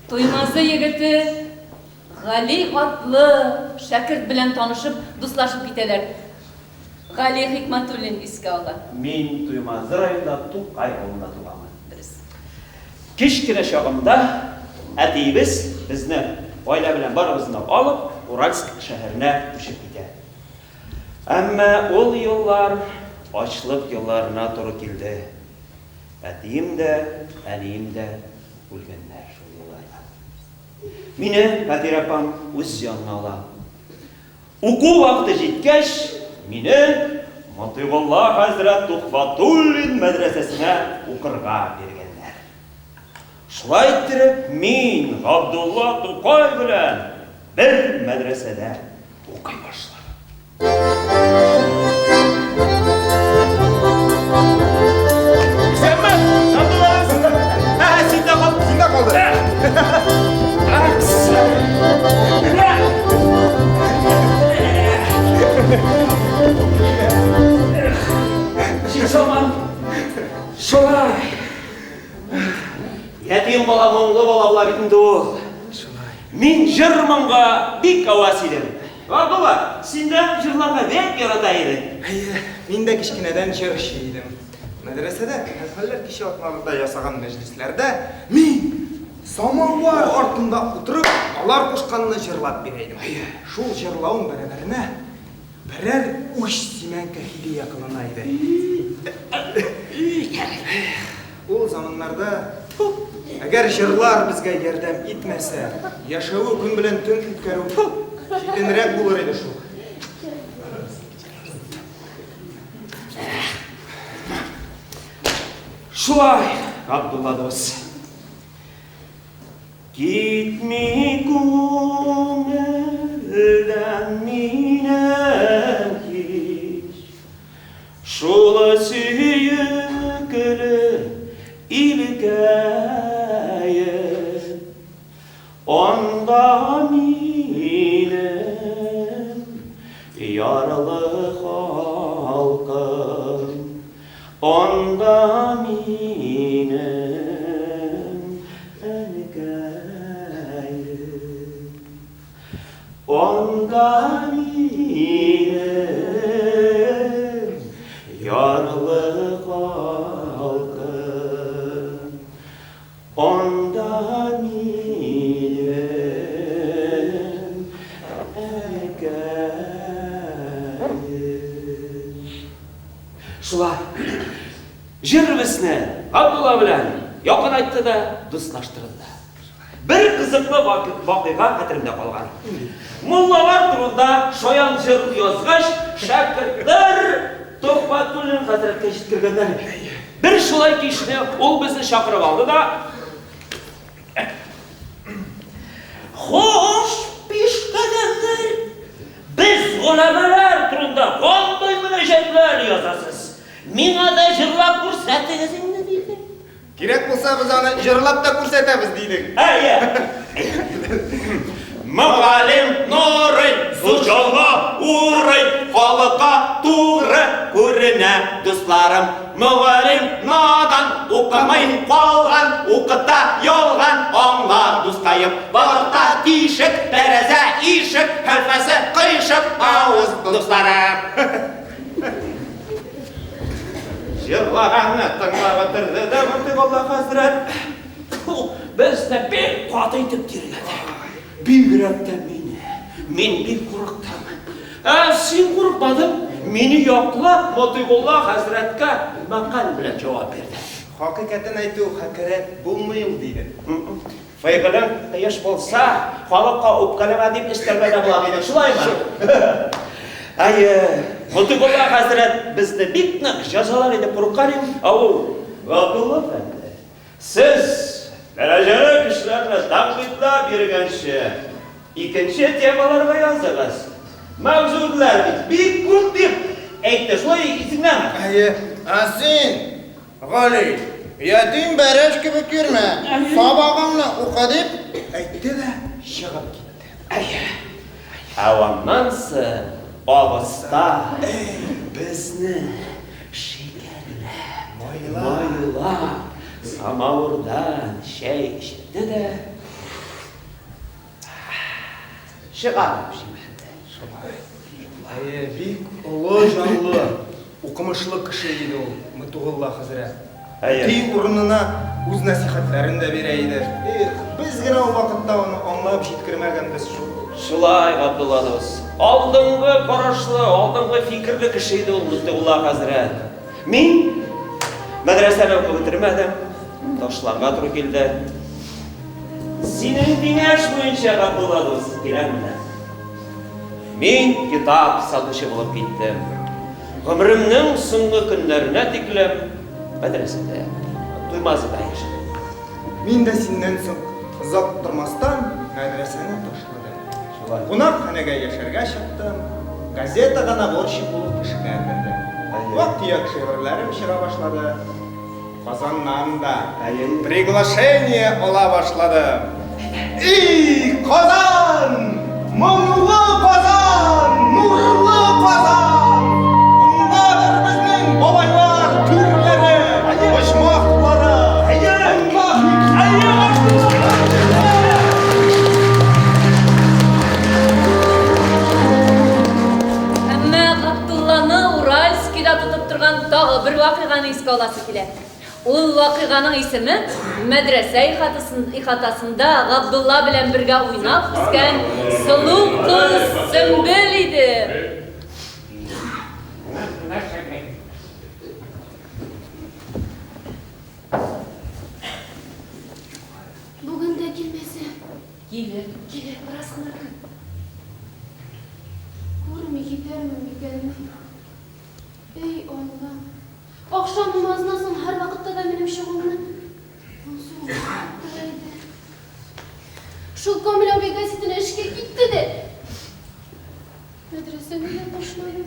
S3: Туймазы егете Гали атлы шәкерт белән танышып, дуслашып китәләр. Гали Хикмәтуллин искә ала.
S8: Мин Туймазы районында Тукай авылында туганмын.
S3: Дөрес.
S8: Кечкенә чагымда әтиебез безне гаилә белән барыбызны да алып, Уральск шәһәренә күчеп китә. Әмма ул еллар ачлык елларына туры килде. Әтием дә, әнием дә үлгәннәр шул елларда. Мине Кадир апам үз янына ала. Уку вакыты җиткәч, мине Мотыйгулла хәзрәт Тухфатуллин мәдрәсәсенә укырга биргәннәр. Шулай иттереп, мин Габдулла Тукай белән бер мәдрәсәдә укый башладым.
S9: Исәнме, Габдулла Ә, син дә кал, син дә калды.
S8: Шимшаман, шулай. Ятим бала моңлы бала була бит инде ул. Мин җыр-моңга бик әвәс идем. Габдулла, син дә җырларга бик ярата идең.
S4: Әйе, мин дә кечкенәдән җырчы идем. Мәдрәсәдә хәлфәләр кичә атналыкта ясаган мәҗлесләрдә мин Самавар артында утырып, алар кушканны җырлап бирә идем. Шул җырлавым бәрабәренә берәр уч симәнке һидия кылына иде. Ул заманнарда, әгәр җырлар безгә ярдәм итмәсә, яшәве көн белән төн үткәрү читенрәк булыр иде шул.
S8: Шулай, Габдулла дус. Китми күңелдән минем һич Шул сөекле илкәем. Анда минем ярлы халкым, Анда минем әнкәем. Анда минем ярлы халкым. Анда минем әнкәем. Шулай. Җыр безне Габдулла белән якынайтты да, дуслаштырды да. Бер кызыклы вакыйга хәтеремдә калган. Муллалар турында шаян җыр язгач, шәкертләр Төхфәтуллин хәзрәткә җиткергәннәр. Бер шулай кичне ул безне чакырып алды да, Хуш, пишкадәмнәр! Без голәмәләр турында кандай мөнәҗәтләр язасыз? Миңа да җырлап күрсәтегез инде, диде.
S4: Кирәк булса, без аны җырлап та күрсәтәбез, дидек.
S8: Әйе. Мөгаллим Нурый, зур җанга урый, халыкка туры күренә, дусларым. Мөгаллим надан, укымый калган, укыта ялган, аңла, дускаем. Балыкта тишек, тәрәзә ишек, хәлфәсе кыйшык авыз, дусларым. Җырлаганны тыңлап бетерде дә Мотыйгулла хәзрәт. Безне бик каты итеп тиргәде. Бигрәк тә мине. Мин бик курыктым. Ә син курыкмадың? Мине яклап, Мотыйгулла хәзрәткә мәкаль белән җавап бирдең.
S4: Хакыйкатен әйтү хакәрәт булмый ул, диде.
S8: Фәйгылең тиеш булса, халыкка үпкәләмә дип өстәргә дә була, диде. Шулаймы? Әйе, Мотыйгулла хәзрәт безне бик нык җәзалар иде, курыккан идем. Ә ул, Габдулла әфәнде, сез дәрәҗәле кешеләрне тәнкыйтьләп йөргәнче, икенче темаларга языгыз. Мәүзүгләр бит бик күп, дип әйтте. Шулай исеңдәме?
S12: Әйе. Ә син, Гали, ятим бәрәч кебек йөрмә, сабагыңны укы, дип
S4: әйтте дә чыгып китте.
S8: Әйе. Ә аннан соң абыста безне шикәрләп, майлап, самавырдан чәй эчерде дә чыгарып җибәрде.
S4: Шулай. Әйе, бик олы җанлы, укымышлы кеше иде ул, Мотыгулла хәзрәт.
S8: Әйе.
S4: Әти урынына үз нәсыйхәтләрен дә бирә иде. Эх, без генә ул вакытта аны аңлап җиткермәгәнбез шул.
S8: Шулай, Габдулла дус. Алдынгы карашлы, алдынгы фикерле кеше иде ул Мотыгулла хәзрәт. Мин мәдрәсәне укып бетермәдем, ташларга туры килде. Синең киңәш буенча, Габдулла дус, киләм менә. Мин китап сатучы булып киттем. Гомеремнең соңгы көннәренә тиклем мәдрәсәдә, Туймазыда яшәдем.
S4: Мин дә синнән соң озак тормастан мәдрәсәне ташладым.
S8: Шулай.
S4: Кунакханәгә яшәргә чыктым, газетага наборщик булып эшкә кердем. Вак-төяк шигырьләрем чыга башлады. Казаннан да приглашение ала башладым. И, Казан! Моңлы Казан! Нурлы Казан! Мондадыр безнең бабайлар түрләре, почмаклары. Монда
S3: Әмма Габдулланы Уральскида тотып торган тагы бер вакыйганы искә аласы килә. Ул вакыйганың исеме мәдрәсә ихатасында Габдулла белән бергә уйнап үскән сылу кыз Сөмбел иде.
S7: Бүген дә килмәсә?
S3: Килер, килер, бераз гына көт.
S7: Күрми китәрмен микәнни? Эй, Аллам! Ахшам намазыннан соң һәрвакытта да минем чыгуымны Алсу көтеп тора иде. Шул Камил абый газетына эшкә китте дә, мәдрәсәне дә ташлады.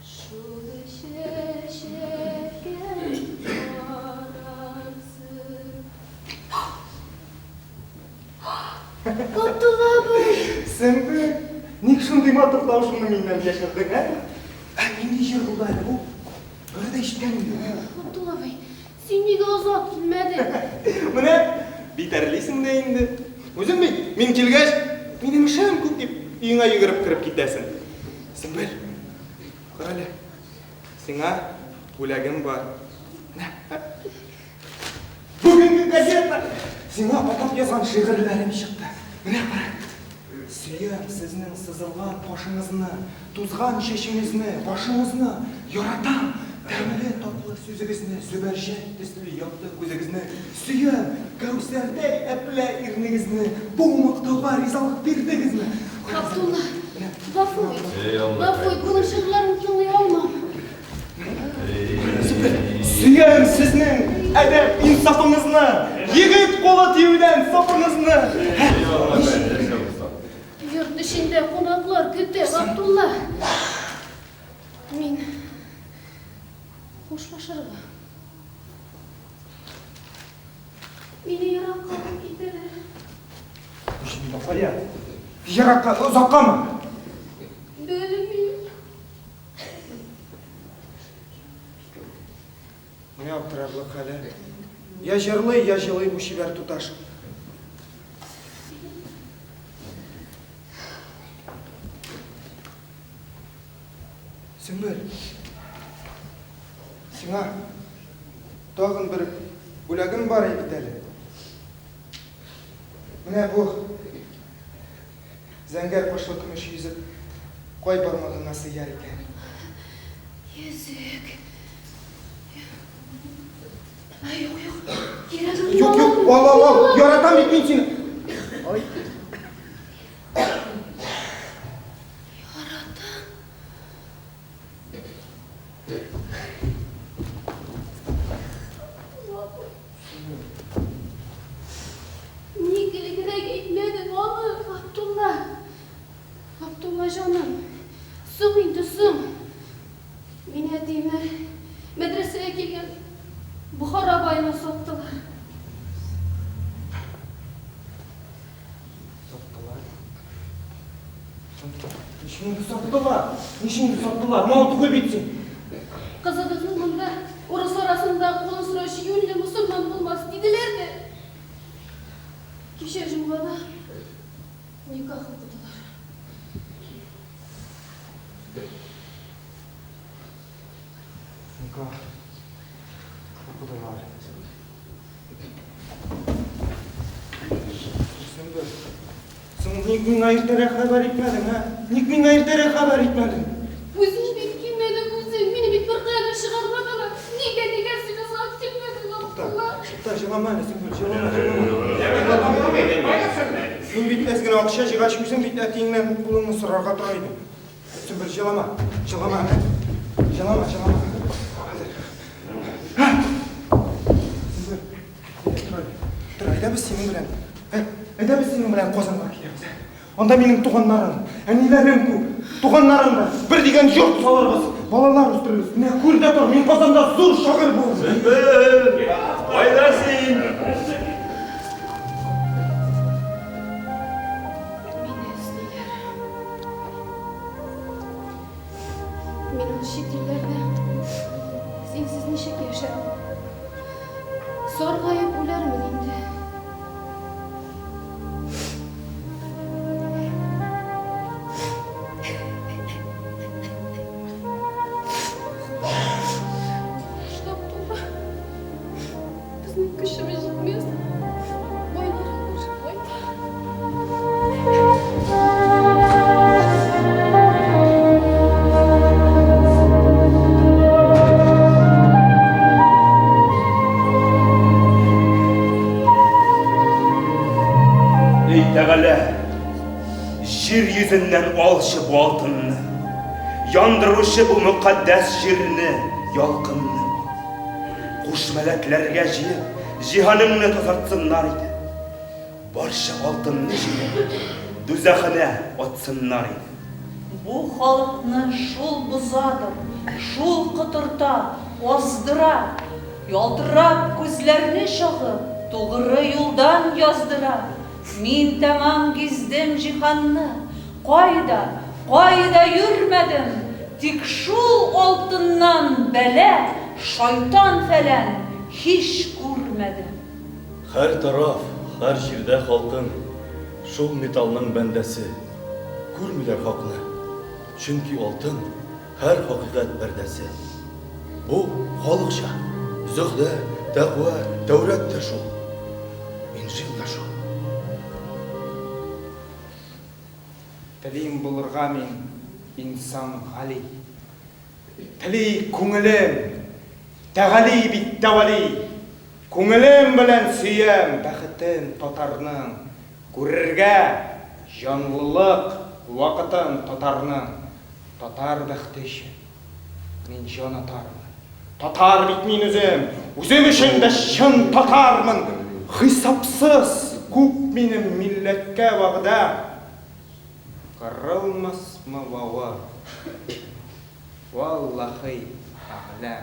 S7: Шул чәчәккә карарсың. Габдулла абый!
S4: Сөмбел, ник шундый матур тавышыңны миннән яшердең, ә? Ә нинди җыр булды әле бу? Бер дә ишеткәнем юк.
S7: Габдулла абый, син нигә озак килмәдең?
S4: Менә битәрлисең дә инде. Үзең бит, мин килгәч, минем эшем күп дип, өеңә йөгереп кереп китәсең. Сөмбел, карале, сиңа бүләгем бар. Менә. Бүгенге газета! Сиңа атап язган шигырьләрем чыкты. Менә кара. Сөям сезнең сызылган кашыңызны, тузган чәчеңезне, башыңызны. Яратам тәмле татлы сүзегезне, зөбәрҗәт төсле якты күзегезне. Сөям кәүсәрдәй әплә ирнегезне. Бу мактауга ризалык бирдегезме?
S7: Габдулла, гафу ит. Гафу ит, бүген шигырьләреңне тыңлый алмам.
S4: Сөям сезнең әдәп-инсафыңызны, егет кулы тиюдән сафыңызны.
S7: Йорт эчендә кунаклар көтә, Габдулла. Мин хушлашырга. Мине еракка алып китәләр.
S4: Кая? Еракка, озаккамы?
S7: Белмим.
S4: Менә аптырарлык хәле. Я җырлый, я җылый бу чибәр туташ. Сөмбел, сиңа тагын бер бүләгем бар бит әле. Менә бу Зәңгәр кашлы көмеш йөзек кай бармагыңа сыяр икән?
S7: Йөзек. Ә, юк, юк. Кирәген
S4: Юк, юк, ал, ал, ал. Яратам бит мин сине. Ай.
S7: Яратам. Ник элегрәк әйтмәдең аны, Габдулла? Габдулла җаным, соң инде, соң. Мине әтиемнәр мәдрәсәгә килгән Бохара баена саттылар.
S4: Саттылар? Ничек инде саттылар? Ничек инде саттылар? Мал түгел бит син.
S7: Кызыбызның монда урыс арасында кулын сораучы юньле мосылман булмас, диделәр дә, кичә җомгада никах укыдылар.
S4: Никах укыдылар. Сөмбел, соң ник миңа иртәрәк хәбәр итмәдең, ә? Ник миңа иртәрәк хәбәр итмәдең?
S7: Үзең бит килмәдең, үзең. Мине бит беркая да чыгармадылар. Нигә, нигә син озак килмәдең, Габдулла?
S4: Тукта, җылама әле, Сөмбел, җылама, җылама. Мин бит әз генә акча җыйгач, үзем бит әтиеңнән кулыңны сорарга тора идем. Сөмбел, җылама, җылама әле. Җылама, җылама. Хәзер. Сөмбел, әйдә, тор әле. Тор, әйдә без синең белән. Әйдә без синең белән Казанга китәбез. Анда минем туганнарым, әниләрем күп. Туганнарым да бер дигән йорт салырбыз, балалар үстерербез. Менә күр дә тор, мин Казанда зур шагыйрь булырмын.
S5: Сөмбел, кайда син?
S7: Мине эзлиләр. Мин ул чит илләрдә синсез ничек яшәрмен? Саргаеп үләрмен инде. Габдулла, безнең көчебез җитмәс. Байлар алыр, байлар.
S6: Эй, Тәгалә, җир йөзеннән алчы бу алтынны, яндыручы бу мөкатдәс җирне, ялкынны. Куш мәләкләргә җыеп, җиһаныңны тазартсыннар иде. Барча алтынны җыеп, дүзәхенә атсыннар иде.
S10: Бу халыкны шул бозадыр, шул котырта, аздыра. Ялтырап күзләрне чагып, тугры юлдан яздыра. Мин тәмам гиздем җиһанны, кайда, кайда йөрмәдем, тик шул алтыннан бәла, шайтан-фәлән һич күрмәдем.
S9: Һәр тараф, һәр җирдә халкың шул металлның бәндәсе. Күрмиләр хакны, чөнки алтын, һәр хакыйкать пәрдәсе. Бу, халыкча, зөһдә, тәкъва, Тәүрат та шул, Инҗил дә шул.
S4: Телим булырга мин инсан гали. Тели күңелем, тәгали бит тәвали. Күңелем белән сөям бәхетен татарның, Күрергә җанлылык вакытын татарның. Татар бәхте өчен мин җан атармын. Татар бит мин үзем, үзем өчен дә чын татармын. Хисапсыз күп минем милләткә вәгъдәм. Кырылмасмы бавы, валлахи әгъләм.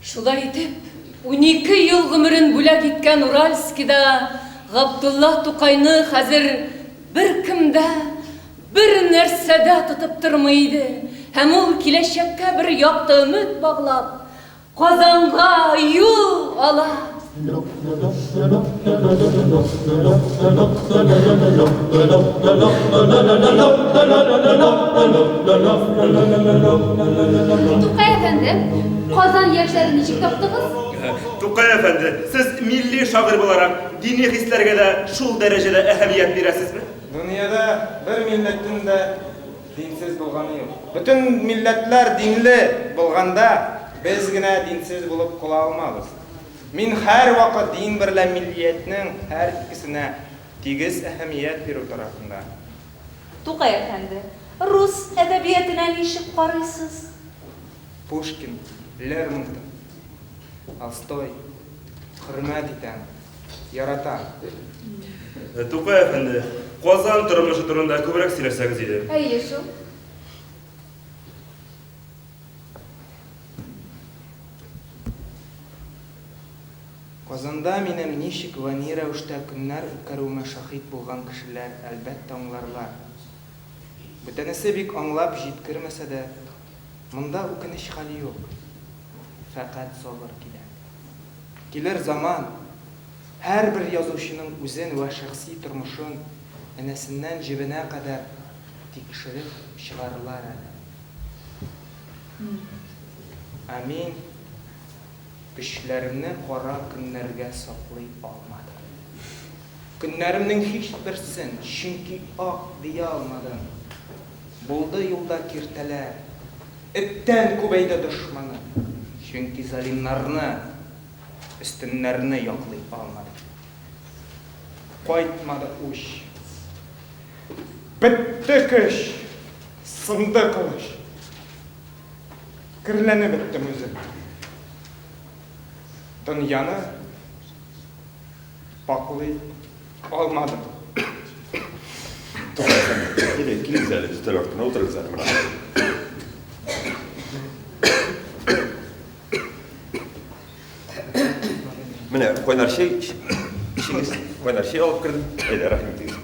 S3: Шулай итеп, 12 ел гомерен бүләк иткән Уральскида Габдулла Тукайны хәзер беркем дә, бернәрсә дә тотып тормый иде һәм ул киләчәккә бер якты өмет баглап, Казанга юл ала.
S7: Тукай әфәнде, Казан яшьләрен ничек таптыгыз?
S6: Тукай әфәнде, сез милли шагыйрь буларак дини хисләргә дә шул дәрәҗәдә әһәмият бирәсезме?
S4: Дөньяда бер милләтнең дә динсез булганы юк. Бөтен милләтләр динле булганда, без генә динсез булып кала алмабыз. Мин һәрвакыт дин берлә миллиятнең һәр икесенә тигез әһәмият бирү тарафында.
S10: Тукай әфәнде, рус әдәбиятенә ничек карыйсыз?
S4: Пушкин, Лермонтов, Толстой, хөрмәт итәм, яратам.
S6: Тукай әфәнде, Казан тормышы турында күбрәк сөйләсәгез иде.
S7: Әйе шул.
S4: Казанда минем ничек вә ни рәвештә көннәр үткәрүемә шаһит булган кешеләр, әлбәттә, аңларлар. Бүтәнесе бик аңлап җиткермәсә дә, монда үкенеч хәл юк. Фәкать сабыр кирәк. Килер заман, һәрбер язучының үзен вә шәхси тормышын энәсеннән җебенә кадәр тикшереп чыгарлар әле. Ә мин көчләремне кара көннәргә саклый алмадым. Көннәремнең һичберсен, чөнки ак дия алмадым. Булды юлда киртәләр, эттән күбәйде дошманым, чөнки залимнарны, өстеннәрне яклый алмадым. Кайтмады үч. Бетте көч, сынды кылыч. Керләнеп беттем үзем. Дөньяны пакълый алмадым.
S5: Тукай әфәнде, әйдә, килегез әле, өстәл артына утырыгыз әле менә. Менә кайнар чәй эчегез, кайнар чәй алып кердем. Әйдә, рәхим итегез.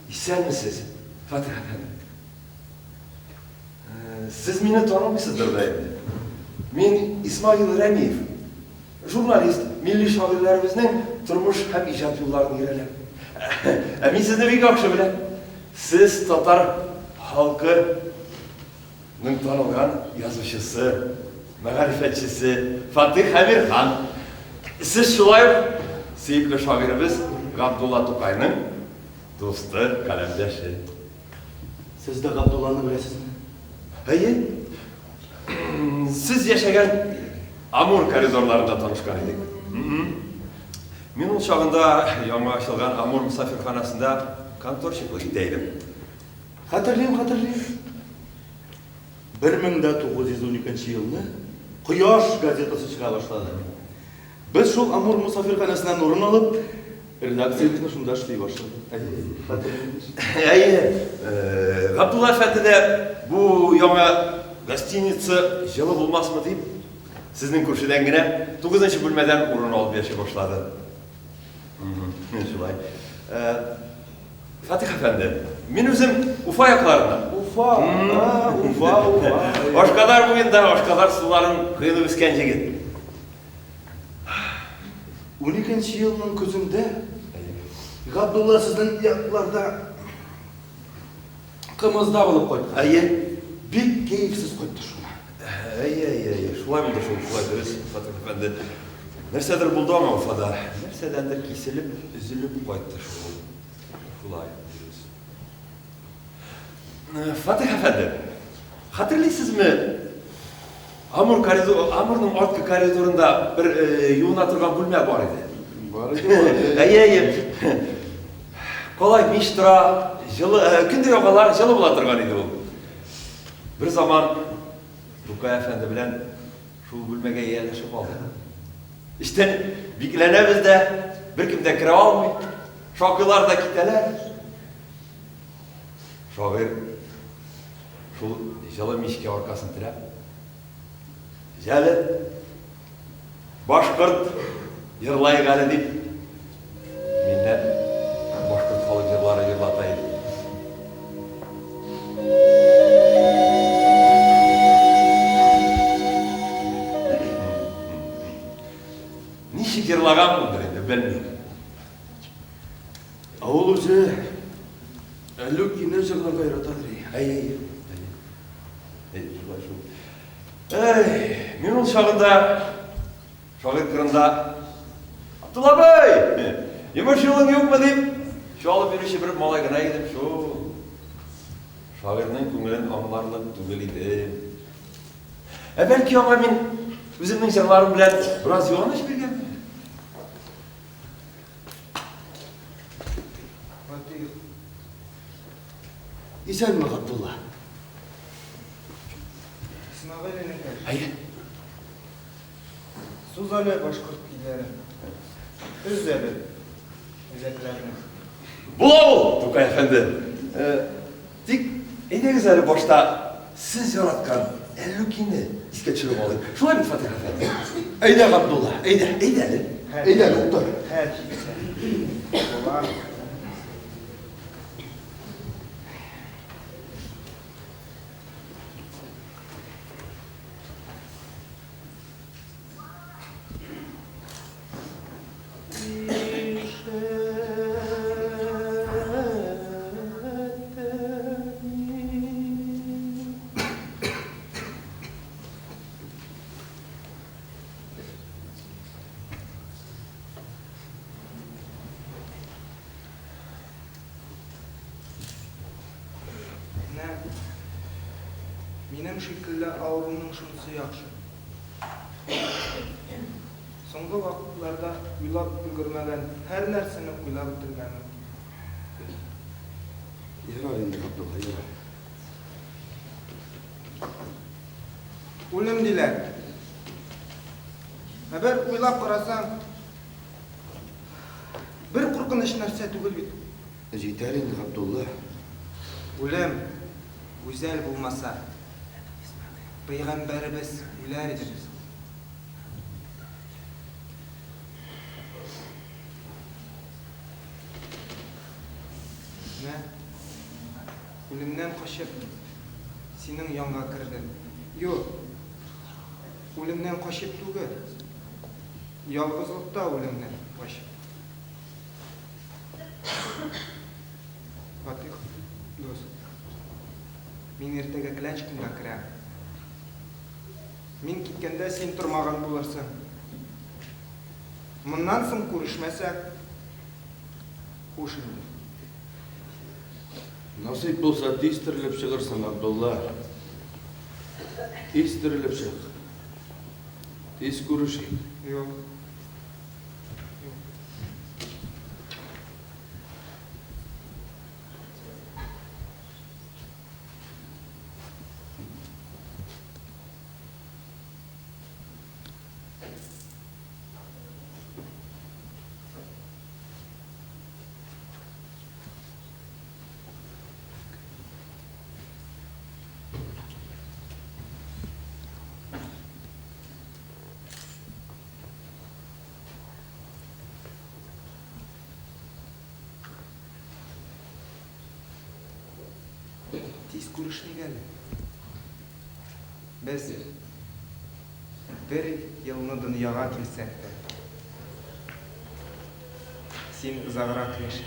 S5: Исәнмесез, Фатих әфәнде. Сез мине танымыйсыздыр да инде. Мин Исмаил Рәмиев. Журналист, милли шагыйрьләребезнең тормыш һәм иҗат юлларын өйрәнә. Ә мин сезне бик яхшы беләм. Сез татар халкы ның танылган язучысы, мәгарифәтчесе Фатих Әмирхан. Сез шулай ук сөекле шагыйребез Габдулла Тукайның дусты, каләмдәше.
S9: Сез дә Габдулланы беләсезме?
S5: Әйе. Сез яшәгән Амур коридорларында танышкан идек. Мин ул чагында яңа ачылган Амур мосафирханасында конторщиклык итә идем.
S9: Хәтерлим, хәтерлим. 1912 елны Кояш газетасы чыга башлады. Без шул Амур мосафирханәсеннән урын алып, редакциябезне шунда эшли башладык. Әйе, хәтерлим.
S5: Әйе, Габдулла әфәнде дә бу яңа гостиница җылы булмасмы дип, сезнең күршедән генә тугызынчы бүлмәдән урын алып яши башлады. Шулай. Фатих әфәнде, мин үзем Уфа якларыннан.
S9: Уфа, Уфа, Уфа.
S5: Ашкадар буенда Ашкадар суларын коенып үскән җегет.
S9: Уникенче елның көзендә Габдулла сезнең якларда кымызда булып кайткан.
S5: Әйе.
S9: Бик кәефсез кайтты шуннан.
S5: Әйе, әйе, әйе. Шулай булды шул, шулай дөрес, Фатих әфәнде. Нәрсәдер булды аңа Уфада. Нәрсәдәндер киселеп, өзелеп кайтты шул. Шулай, дөрес. Фатих әфәнде, хәтерлисезме, Амур коридор, Амурның арткы коридорында бер юына торган бүлмә бар иде.
S9: Бар иде, бар иде.
S5: Әйе, әйе. Калай мич тора, җылы, көн дә ягалар, җылы була торган иде ул. Бер заман Тукай әфәнде белән шул бүлмәгә ияләшеп алдык. Эчтән бикләнәбез дә, беркем дә керә алмый. Шакыйлар да китәләр. Шагыйрь шул җылы мичкә аркасын терәп, Җәле, башкорт йырлаек әле дип, миннән башкорт халык җырлары җырлата иде. Ничек җырлаганмындыр инде, белмим.
S9: Ә ул үзе Әллүкине җырларга яратадыр.
S5: Әй, әй, әй. Әй, шулай шул. Әй, мин ул чагында шагыйрь кырында Абдулла абый, йомыш юлың юкмы дип, чалып йөрүче бер малай гына идем шул. Шагыйрьнең күңелен аңларлык түгел идем. Ә бәлки аңа мин үземнең җырларым белән бераз юаныч биргәнмен?
S4: Фатих.
S9: Исәнме, Габдулла?
S4: Исмәгыйль энекәш.
S5: Әйе.
S4: Суз әле башкорт көйләрен. Өз әле үзәкләрне.
S5: Була ул, Тукай әфәнде. Тик әйдәгез әле башта сез яраткан Әллүкине искә төшереп алыйк. Шулай бит, Фатих әфәнде?
S9: Әйдә, Габдулла, әйдә.
S5: Әйдә әле.
S9: Әйдә әле, утыр.
S4: Һәр җитсә. Була. Минем шикелле авыруның шунысы яхшы. Соңгы вакытларда уйлап өлгермәгән һәр нәрсәне уйлап бетерергә мөмкин.
S9: Ярар инде, Габдулла, ярар.
S4: Үлем диләр. Ә бер уйлап карасаң, бер куркыныч нәрсә түгел бит ул.
S9: Җитәр инде, Габдулла.
S4: Үлем гүзәл булмаса, пәйгамбәребез үләр идеме соң? Менә үлемнән качып, синең янга кердем. Юк, үлемнән качып түгел, ялгызлыкта үлемнән качып. Фатих дус, мин иртәгә Клячкинга керәм. Мин киткәндә син тормаган булырсың. Моннан соң күрешмәсәк, хуш инде.
S9: Насыйп булса, тиз терелеп чыгырсың, Габдулла. Тиз терелеп чык. Тиз күрешик.
S4: Юк. Тиз күрешмик әле. Без бер елны дөньяга килсәк тә, син озаграк яшә.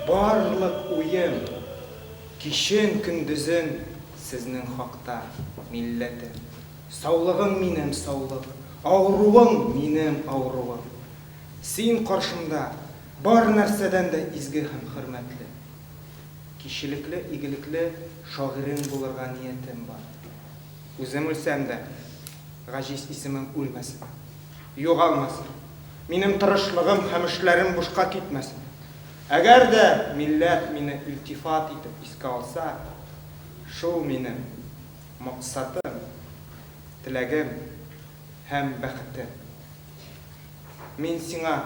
S4: Барлык уем, кичен-көндезен сезнең хакта, милләтем. Саулыгың минем саулык, авыруың минем авыруым. Син каршымда бар нәрсәдән дә изге һәм хөрмәтле. Кечелекле, игелекле шагыйрең булырга ниятем бар. Үзем үлсәм дә, гаҗиз исемем үлмәсен, югалмасын. Минем тырышлыгым һәм эшләрем бушка китмәсен. Әгәр дә милләт мине илтифат итеп искә алса, шул минем максатым, теләгем һәм бәхетем. Мин сиңа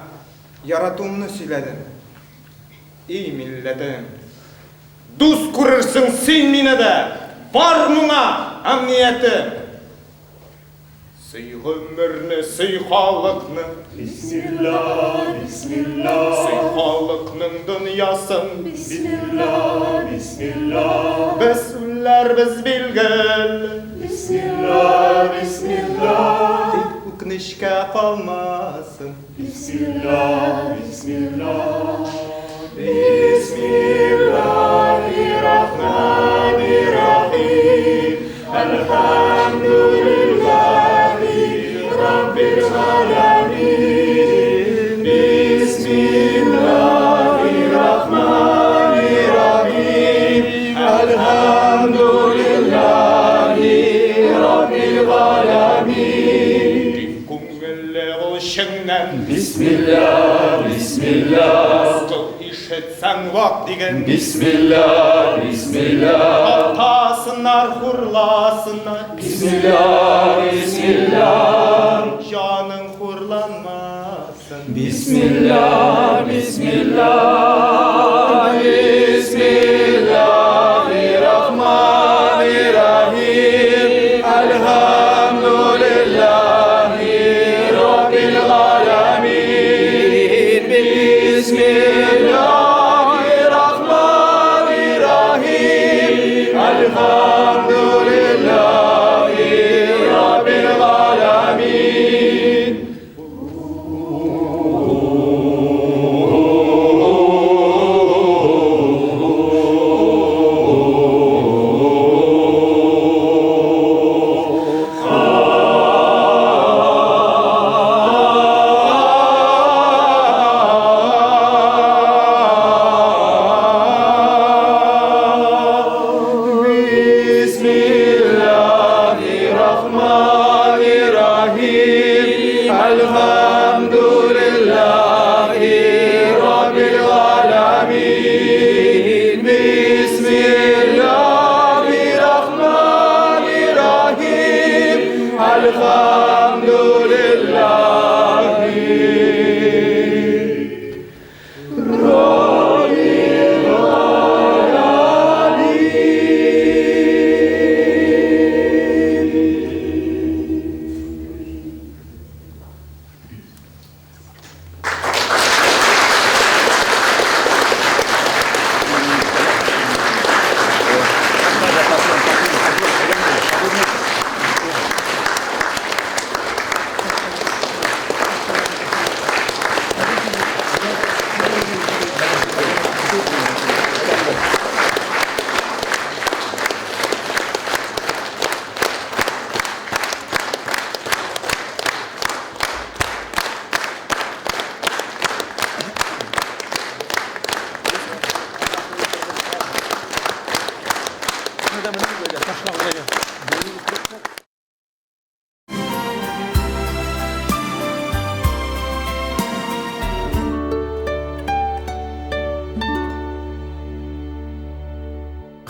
S4: яратуымны сөйләдем. И милләтем! Дус күрерсең син мине дә, бар моңа амниятем! Сөй гомерне, сөй халыкны.
S13: Бисмилла, бисмилла.
S4: Сөй халыкның дөньясын.
S13: Бисмилла, бисмилла.
S4: Без үләрбез билгеле.
S13: Бисмилла, бисмилла.
S4: Тик. Үкенечкә калмасын.
S13: Бисмилла, бисмилла, Бисмиллахир-рахманир-рахим. Әлхәмдүлилләһи раббил галәмин. Бисмиллахир-рахманир-рахим. Әлхәмдүлилләһи раббил галәмин.
S4: Киң күңелле бул чыннан.
S13: Бисмилла, бисмилла.
S4: Мыскыл ишетсәң вак диген.
S13: Бисмилла, бисмилла.
S4: Мактасыннар, хурласыннар.
S13: Бисмилла, бисмилла.
S4: Җаның хурланмасын.
S13: Бисмилла, бисмилла. Бисмиллахир-рахманир-рахим. Әлхәмдүлилләһи раббил галәмин. Бисмиллахир-рахманир-рахим. Әлхәмдүлилләһи раббил галәмин. Bismillahirrahmanirrahim. Elhamdülillahi Rabbil alemin. Bismillahirrahmanirrahim. Elhamdülillahi Rabbil alemin.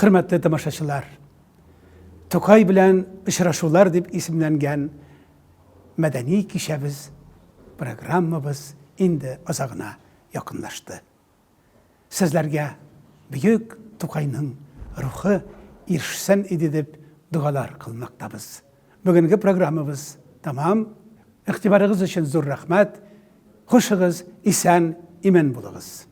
S1: Хөрмәтле тамашачылар, Тукай белән очрашулар дип исемләнгән мәдәни кичәбез, программабыз инде азагына якынлашты. Сезләргә бөек Тукайның рухы ирешсен иде дип догалар кылмактабыз. Бүгенге программабыз тәмам. Игътибарыгыз өчен зур рәхмәт. Хушыгыз, исән, имин булыгыз.